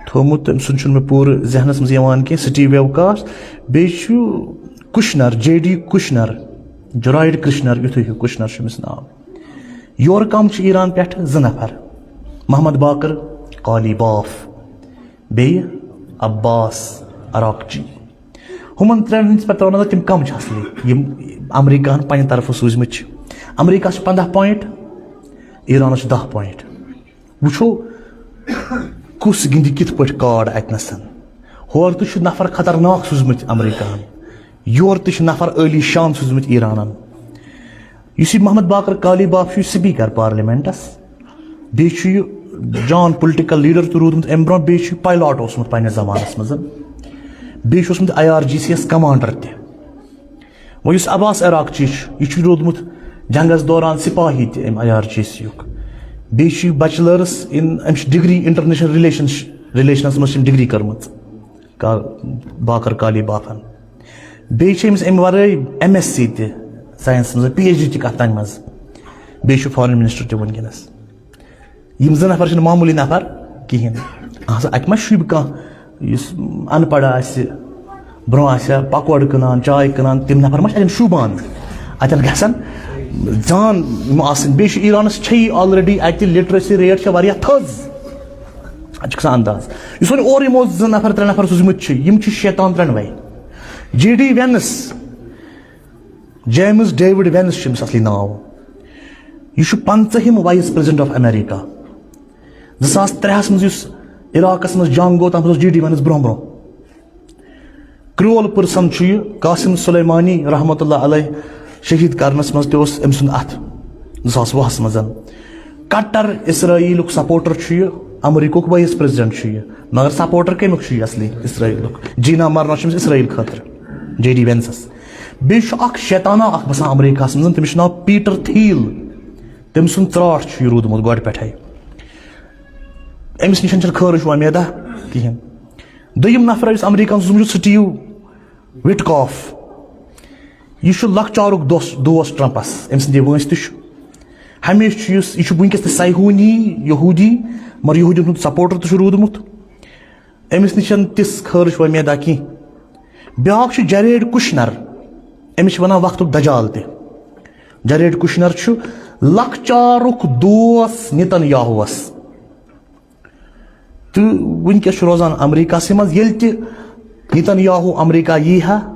تھوٚومُت، تٔمۍ سُنٛد چھُنہٕ مےٚ پوٗرٕ ذہنَس منٛز یِوان کینٛہہ، سٹیو ویوکاس، بیٚیہِ چھُ کُشنر، جے ڈی کُشنر، جرائڈ کُشنر، یُتھُے ہیوٗ کُشنر چھُ أمِس ناو۔ یورٕ کَم چھِ ایران پٮ۪ٹھٕ زٕ نفر، محمد باقر قالی باف، بیٚیہِ عباس عراقچی۔ ہُمن ترٛٮ۪ن ہٕنٛدِس پٮ۪ٹھ ترٛاوو نظر، تِم کم چھِ اصلی، یِم امریکہن پننہِ طرفہٕ سوٗزمٕتۍ چھِ۔ امریکہس چھِ پنٛداہ پوینٹ، ایرانس چھِ دَہ پوینٹ۔ وٕچھو، کُس گِنٛدِ کِتھ پٲٹھۍ کارڈ اتہِ نسن۔ ہورٕ تہِ چھِ نفر خطرناک سوٗزمٕتۍ امریکہن، یورٕ تہِ چھِ نفر عٲلی شان سوٗزمٕتۍ ایرانن۔ یُس یہِ محمد باقر قالی باف چھُ، یہِ سپیکر پارلیمنٹس، بیٚیہِ چھُ یہِ جان پُلٹیکل لیڈر تہِ روٗدمُت اَمہِ برونٛہہ، بیٚیہِ چھُ یہِ پایلاٹ اوسمُت پننِس زمانس منٛز، بیٚیہِ چھُ اوسمُت آئی آر جی سی یس کمانڈر تہِ۔ وۄنۍ یُس عباس عراقچی چھُ، یہِ چھُ روٗدمُت جنگس دوران سپاہی تہِ اَمہِ آئی آر جی سی یُک۔ بیٚیہِ چھُ یہِ بیچلرس اِن، أمِس چھِ ڈگری انٹرنیشنل ریلیشنس، ریلیشنس منٛز چھِ أمۍ ڈگری کٔرمٕژ۔ کا-، باقر قالی بافن۔ بیٚیہِ چھِ أمِس اَمہِ ورٲے ایم ایس سی تہِ، ساینسس منٛز پی ایچ ڈی تہِ کَتھ تَمہِ منٛز۔ بیٚیہِ چھُ فارن منسٹر تہِ وٕنکیٚنَس۔ یِم زٕ نفر چھِنہٕ معموٗلی نفر کِہیٖنۍ۔ اَہن سا، اَتہِ ما شوٗبہِ کانٛہہ یُس اَن پَڑھ آسہِ، برونٛہہ آسہِ ہا پکوڑٕ کٕنان، چاے کٕنان، تِم نفر ما چھِ اَتٮ۪ن شوٗبان؟ اَتٮ۪ن گژھن زان یِم آسٕنۍ۔ بیٚیہِ چھُ ایرانَس چھےٚ already اَتہِ literacy rate چھےٚ واریاہ تھٔز۔ اَتہِ چھُ گژھان انداز۔ یُس وۄنۍ اورٕ یِمو زٕ نفر، ترٛےٚ نفر سوٗزمٕتۍ چھِ، یِم چھِ شیطان ترٛٮ۪نوَے۔ J D Vance, James David Vance چھُ أمِس اصلی ناو۔ یہِ چھُ پنٛژٲہِم vice president of America۔ زٕ ساس ترٛےٚ ہَس منٛز یُس عراقس منٛز جنگ گوٚو، تَتھ منٛز اوس جے ڈی وینس برونٛہہ برونٛہہ۔ کرول پرسن چھُ یہِ۔ قاسم سلیمانی رحمتہ اللہ علیہ شہید کرنس منٛز تہِ اوس أمۍ سُنٛد اتھ زٕ ساس وُہس منٛز۔ کٹر اسرائیلُک سپورٹر چھُ یہِ، امریکہُک وائس پریزیڈنٹ چھُ یہِ، مگر سپورٹر کمیُک چھُ یہِ اصلی؟ اسرائیلُک۔ جینا مرنا چھُ أمِس اسرائیل خٲطرٕ، جے ڈی وینسس۔ بیٚیہِ چھُ اکھ شیطانہ اکھ بسان امریکہس منٛز، تٔمِس چھُ ناو پیٹر تھیل۔ تٔمۍ سُنٛد ژراٹھ چھُ یہِ روٗدمُت گۄڈٕ پٮ۪ٹھے۔ أمِس نِش چھَنہٕ خٲرٕچ وۄمیدہ کِہیٖنۍ۔ دوٚیِم نفر یُس امریکہن سُنٛد چھُ، سٹیو وِٹکاف۔ یہِ چھُ لۄکچارُک دوس، دوس ٹرمپس۔ أمۍ سٕنٛدِ وٲنٛسہِ تہِ چھُ۔ ہمیشہِ چھُ یُس، یہِ چھُ وٕنکیٚس تہِ صیہونی یہوٗدی، مگر یہوٗدین ہُنٛد سپورٹر تہِ چھُ روٗدمُت۔ أمِس نِش چھَنہٕ تِژھ خٲرٕچ وۄمیدہ کینٛہہ۔ بیٛاکھ چھُ جیریڈ کُشنر۔ أمِس چھِ وَنان وقتُک دجال تہِ۔ جیریڈ کُشنر چھُ لۄکچارُک دوس نتن یاہوس۔ تہٕ وٕنکیٚس چھُ روزان امریکہسٕے منٛز۔ ییٚلہِ تہِ نتن یاہو امریکہ یی ہا،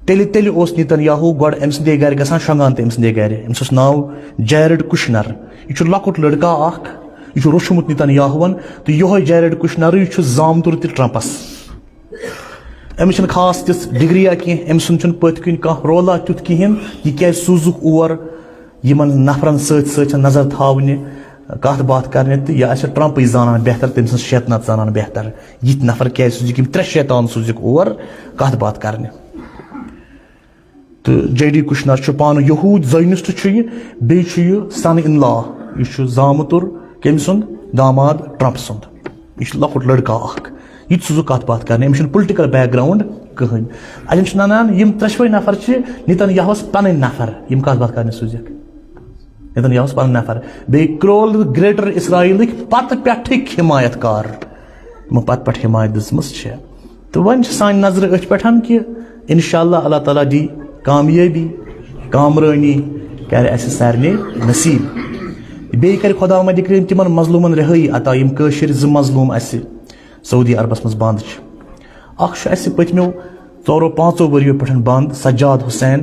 تیٚلہِ، تیٚلہِ اوس نتن یاہو گۄڈٕ أمۍ سٕنٛدے گرِ گژھان، شۄنٛگان تہِ أمۍ سٕنٛدے گرِ۔ أمِس اوس ناو جیریڈ کُشنر۔ یہِ چھُ لۄکُٹ لڑکہٕ اکھ، یہِ چھُ روٚچھمُت نتن یاہوَن، تہٕ یِہوٚے جیریڈ کُشنرٕے چھُ زامتُر تہِ ٹرمپس۔ أمِس چھَنہٕ خاص تِژھ ڈگریہ کینٛہہ، أمۍ سُنٛد چھُنہٕ پٔتۍ کِنۍ کانٛہہ رولا تیُتھ کِہیٖنۍ۔ یہِ کیٛازِ سوٗزُکھ اور یِمن نفرن سۭتۍ سۭتۍ چھےٚ نظر تھاونہِ، کتھ باتھ کرنہِ، تہٕ یہِ آسہِ ٹرمپٕے زانان بہتر، تٔمۍ سٕنٛز شیطنت زانان بہتر، یِتھۍ نفر کیٛازِ سوٗزِکھ، یِم ترٛےٚ شیطان سوٗزِکھ اور کتھ باتھ کرنہِ۔ تہٕ جے ڈی کُشنر چھُ پانہٕ یہوٗد، زٲینِسٹ چھُ یہِ، بیٚیہِ چھُ یہِ سن ان لا، یہِ چھُ زامتُر کٔمۍ سُنٛد؟ داماد ٹرمپ سُنٛد۔ یہِ چھُ لۄکُٹ لڑکہٕ اکھ، یہِ تہِ سوٗزُکھ کتھ باتھ کرنہِ، أمِس چھُنہٕ پُلٹِکل بیک گراوُنڈ کٕہٕنۍ۔ اَتٮ۪ن چھُ ننان یِم ترٛٮ۪شوَے نفر چھِ نتن یاہوس پنٕنۍ نفر، یِم کتھ باتھ کرنہِ سوٗزِکھ۔ نتن یاہوس پنٕنۍ نفر۔ بیٚیہِ کرول گریٹر اسرائیلٕکۍ پتہٕ پٮ۪ٹھٕکۍ حمایت کار، یِمو پتہٕ پٮ۪ٹھ حمایت دِژمٕژ چھےٚ۔ تہٕ وۄنۍ چھِ سانہِ نظرِ أتھۍ پٮ۪ٹھ کہِ انشاءاللہ اللہ تعالیٰ دی کامیٲبی، کامرٲنی کرِ اَسہِ سارنٕے نصیٖب۔ بیٚیہِ کرِ خۄداوندِ کریم تِمن مظلوٗمن رِہٲیی عطا، یِم کٲشِر زٕ مظلوٗم اَسہِ سعودی عربس منٛز بنٛد چھِ۔ اکھ چھُ اَسہِ پٔتمیو ژورو پانٛژو ؤرِیو پٮ۪ٹھ بنٛد سجاد حسین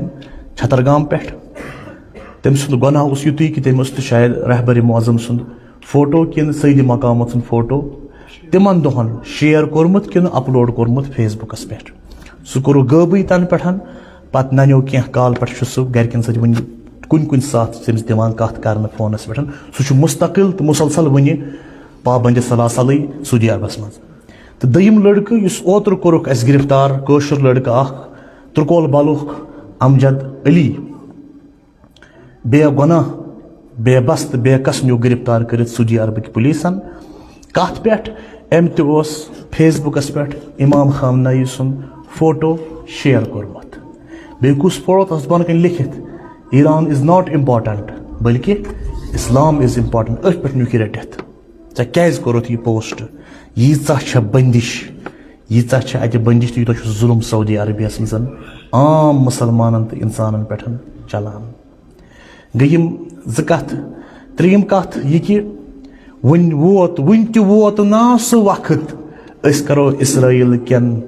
چھترگام پٮ۪ٹھ۔ تٔمۍ سُنٛد گۄناہ اوس یُتُے کہِ تٔمۍ اوس تہٕ شاید رہبر معظم سُنٛد فوٹو کِنہٕ سیدِ مقامس سُنٛد فوٹو تِمن دۄہن شیئر کوٚرمُت کِنہٕ اپلوڈ کوٚرمُت فیس بُکس پٮ۪ٹھ۔ سُہ کوٚرُکھ غٲبٕے تنہٕ پٮ۪ٹھ۔ پتہٕ ننیو کینٛہہ کال پٮ۪ٹھ چھُ سُہ گرِکٮ۪ن سۭتۍ وُنہِ کُنہِ کُنہِ ساتہٕ چھُ تٔمِس دِوان کتھ کرنہٕ فونس پٮ۪ٹھ۔ سُہ چھُ مستقل تہٕ مسلسل وُنہِ پابندِ سلاسلٕے سعودی عربس منٛز۔ تہٕ دوٚیِم لڑکہٕ یُس اوترٕ کوٚرُکھ اَسہِ گرفتار، کٲشُر لڑکہٕ اکھ، ترکول بلُک امجد علی، بے گۄناہ، بے بس تہٕ بے کس نیوٗ گرفتار کٔرِتھ سعودی عربٕکۍ پُلیٖسن۔ کتھ پٮ۪ٹھ؟ أمۍ تہِ اوس فیس بُکس پٮ۪ٹھ امام خامنہ ای سُنٛد فوٹو شیئر کوٚرمُت۔ بیٚیہِ کُس فوٹو؟ تتھ اوس بۄنہٕ کنہِ لیکھِتھ، "Iran is not important، بلکہِ Islam is important"۔ أتھۍ پٮ۪ٹھ نیوٗکھ یہِ رٔٹِتھ۔ ژےٚ کیٛازِ کوٚرُتھ یہِ پوسٹ؟ ییٖژاہ چھےٚ بندش، ییٖژاہ چھےٚ اتہِ بندش تہٕ یوٗتاہ چھُ ظُلم سعودی عربیس منٛز عام مسلمانن تہٕ انسانن پٮ۪ٹھ چلان۔ گٔے یِم زٕ کتھٕ۔ ترٛیٚیِم کتھ یہِ کہِ وُنہِ ووت، وُنہِ تہِ ووت نا سُہ وقت أسۍ کرو اسرائیل کٮ۪ن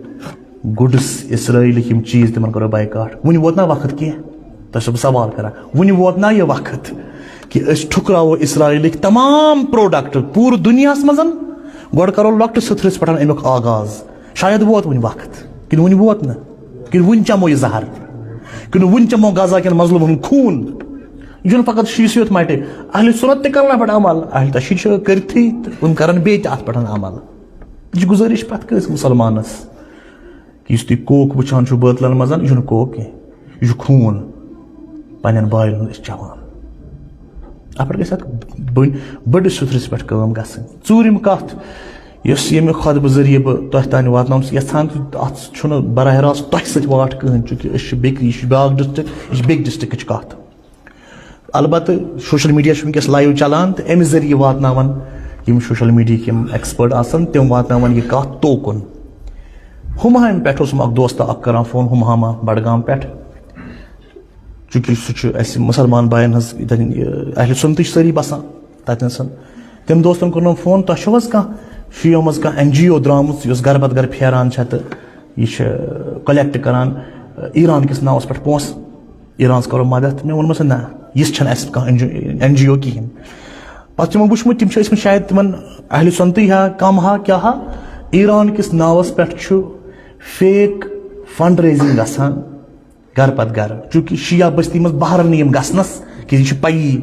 گُڈس، اسرائیلٕکۍ یِم چیٖز، تِمن کرو بایکاٹ۔ وُنہِ ووت نا وقت کینٛہہ؟ تۄہہِ چھُسو بہٕ سوال کران، وُنہِ ووت نا یہِ وقت کہِ أسۍ ٹھُکراوو اسرائیلٕکۍ تمام پروڈکٹ پوٗرٕ دُنیاہس منٛز؟ گۄڈٕ کرو لۄکٹِس سٕتھرِس پٮ۪ٹھ امیُک آغاز۔ شاید ووت وُنہِ وقت، کِنہٕ وُنہِ ووت نہٕ؟ کِنہٕ وُنہِ چمو یہِ زہر؟ کِنہٕ وُنہِ چمو غزہ کٮ۪ن مظلوٗمن ہُنٛد خوٗن؟ یہِ چھُنہٕ فقط شیٖشہِ یوت مٹہِ۔ اہل سنت تہِ کرن اَتھ پٮ۪ٹھ عمل، اہل تشیٖع چھِ کٔرتھٕے تہٕ یِم کرن بیٚیہِ تہِ اَتھ پٮ۪ٹھ عمل۔ یہِ چھِ گُزٲرِش پرٛٮ۪تھ کٲنٛسہِ مُسلمانس کہِ یُس تُہۍ کوک وٕچھان چھِو بٲتلن منٛز، یہِ چھُنہٕ کوک کینٛہہ، یہِ چھُ خوٗن پننٮ۪ن باین ہُنٛد أسۍ چٮ۪وان۔ اَتھ پٮ۪ٹھ گژھِ اَتھ بٔنۍ، بٔڑِس سُتھرِس پٮ۪ٹھ کٲم گژھٕنۍ۔ ژوٗرِم کَتھ، یۄس ییٚمہِ خۄطبہٕ ذٔریعہٕ بہٕ تۄہہِ تام واتناوُن چھُس یَژھان، تہٕ اَتھ چھُنہٕ براہ راست تۄہہِ سۭتۍ واٹھ کٕہٕنۍ، چوٗنٛکہِ أسۍ چھِ بیٚکہِ، یہِ چھُ بیٛاکھ ڈسٹرکٹ، یہِ چھِ بیٚکہِ ڈسٹرکٹٕچ کَتھ۔ البتہٕ سوشل میڈیا چھُ وٕنکیٚس لایو چلان، تہٕ اَمہِ ذٔریعہٕ واتناوان یِم سوشل میڈیاہٕکۍ یِم ایکسپٲرٹ آسن، تِم واتناوان یہِ کَتھ توکُن۔ ہُمہامہِ پٮ۪ٹھ اوسُم اکھ دوستہ اکھ کران فون، ہُمہامہ بڈگام پٮ۪ٹھ، چونکہ سُہ چھُ اَسہِ مُسلمان بایَن ہٕنٛز ییٚتٮ۪ن، یہِ، اہل سُنتٕچ سٲری بسان تَتٮ۪ن سَن۔ تٔمۍ دوستَن کوٚرنَم فون، "تۄہہِ چھُو حظ کانٛہہ شِیو منٛز کانٛہہ این جی او درٛامٕژ یۄس گرٕ پتہٕ گرٕ پھیران چھےٚ تہٕ یہِ چھِ کۄلیکٹ کران ایران کِس ناوَس پٮ۪ٹھ پونٛسہٕ؟ ایرانَس کرو مدد؟" مےٚ ووٚنمَس، "نہ، یِژھ چھَنہٕ اَسہِ کانٛہہ این جی او، این جی او کِہیٖنۍ۔" پتہٕ چھِ تِمو وٕچھمُت، تِم چھِ ٲسمٕتۍ شاید تِمن اہل سُنتٕے ہا، کم ہا، کیٛاہ ہا، ایران کِس ناوَس پٮ۪ٹھ چھُ فیک فنڈ ریزنگ گژھان۔ گرٕ پتہٕ گرٕ، چونکہ شیعہ بستی منٛز بہرن نہٕ یِم گژھنس، کہِ یہِ چھِ پَیی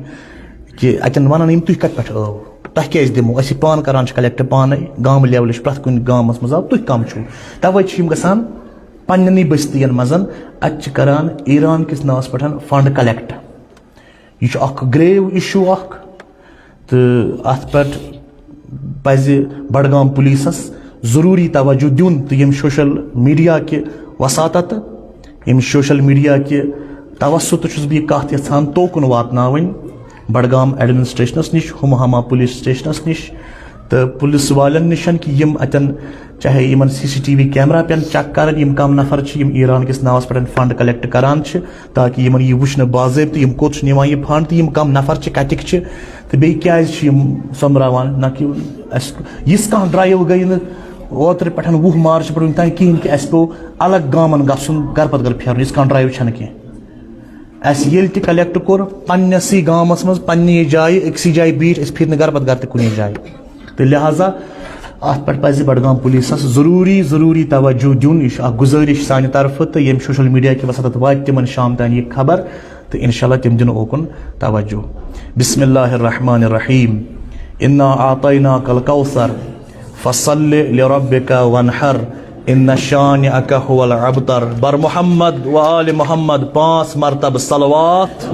کہِ اَتٮ۪ن وَنان یِم تُہۍ کَتہِ پٮ۪ٹھ آو، تۄہہِ کیٛازِ دِمو؟ أسۍ یہِ پان کَران چھِ کَلٮ۪کٹ پانَے، گامہٕ لیولہِ چھِ پرٛٮ۪تھ کُنہِ گامَس منٛز آو، تُہۍ کَم چھُو؟ تَوَے چھِ یِم گژھان پنٛنٮ۪نٕے بٔستِیَن منٛز، اَتہِ چھِ کَران ایران کِس ناوَس پٮ۪ٹھ فنڈ کَلٮ۪کٹ۔ یہِ چھُ اَکھ گریو اِشوٗ اَکھ، تہٕ اَتھ پٮ۪ٹھ پَزِ بڈگام پُلیٖسَس ضروٗری توجہ دیُن، تہٕ ییٚمہِ سوشل میڈیا کہِ وساطت، ییٚمہِ سوشل میڈیا کہِ توسط چھُس بہٕ یہِ کَتھ یَژھان توکُن واتناوٕنۍ بڈگام ایڈمنسٹریشنَس نِش، ہُمہٕ ہما پُلیٖس سٹیشنَس نِش تہٕ پُلیٖس والٮ۪ن نِش، کہِ یِم اَتٮ۪ن چاہے یِمَن C C T V camera پٮ۪ن چیک کَرٕنۍ، یِم کَم نفر چھِ یِم ایران کِس ناوَس پٮ۪ٹھ فنڈ کَلٮ۪کٹ کَران چھِ، تاکہِ یِمَن یہِ وٕچھنہٕ باضٲبطہٕ یِم کوٚت چھِ نِوان یہِ فنڈ تہٕ یِم کَم نفر چھِ، کَتِکۍ چھِ تہٕ بیٚیہِ کیٛازِ چھِ یِم سۄمبراوان۔ نہ کہِ اَسہِ یِژھ کانٛہہ ڈرایو گٔے نہٕ اوترٕ پٮ۪ٹھ، وُہ مارچ پٮ۪ٹھ وٕنیُک تام کِہیٖنۍ کہِ اَسہِ پیوٚو الگ گامَن گژھُن، گرٕ پَتہٕ گرٕ پھیرُن، یِژھ کانٛہہ ڈرایو چھَنہٕ کینٛہہ۔ اَسہِ ییٚلہِ تہِ کَلٮ۪کٹ کوٚر پنٛنِسٕے گامَس منٛز، پنٛنہِ جایہِ، أکسٕے جایہِ بیٖٹھۍ، أسۍ پھِرۍ نہٕ گرٕ پَتہٕ گرٕ تہِ کُنے جایہِ۔ تہٕ لہذا اَتھ پٮ۪ٹھ پَزِ بڈگام پُلیٖسَس ضروٗری، ضروٗری توجہ دیُن۔ یہِ چھُ اَکھ گُزٲرِش سانہِ طرفہٕ، تہٕ ییٚمہِ سوشل میڈیا کہِ وساطت واتہِ تِمن شام تام یہِ خبر، تہٕ انشاءاللہ تِم دِن اوکُن توجہ۔ بسم اللہ الرحمن الرحیم۔ انا اعطیناک الکوثر، فصل لربک وانحر، ان شانئک هو الابتر۔ بر محمد و آل محمد پانٛژھ مرتبہ صلوات۔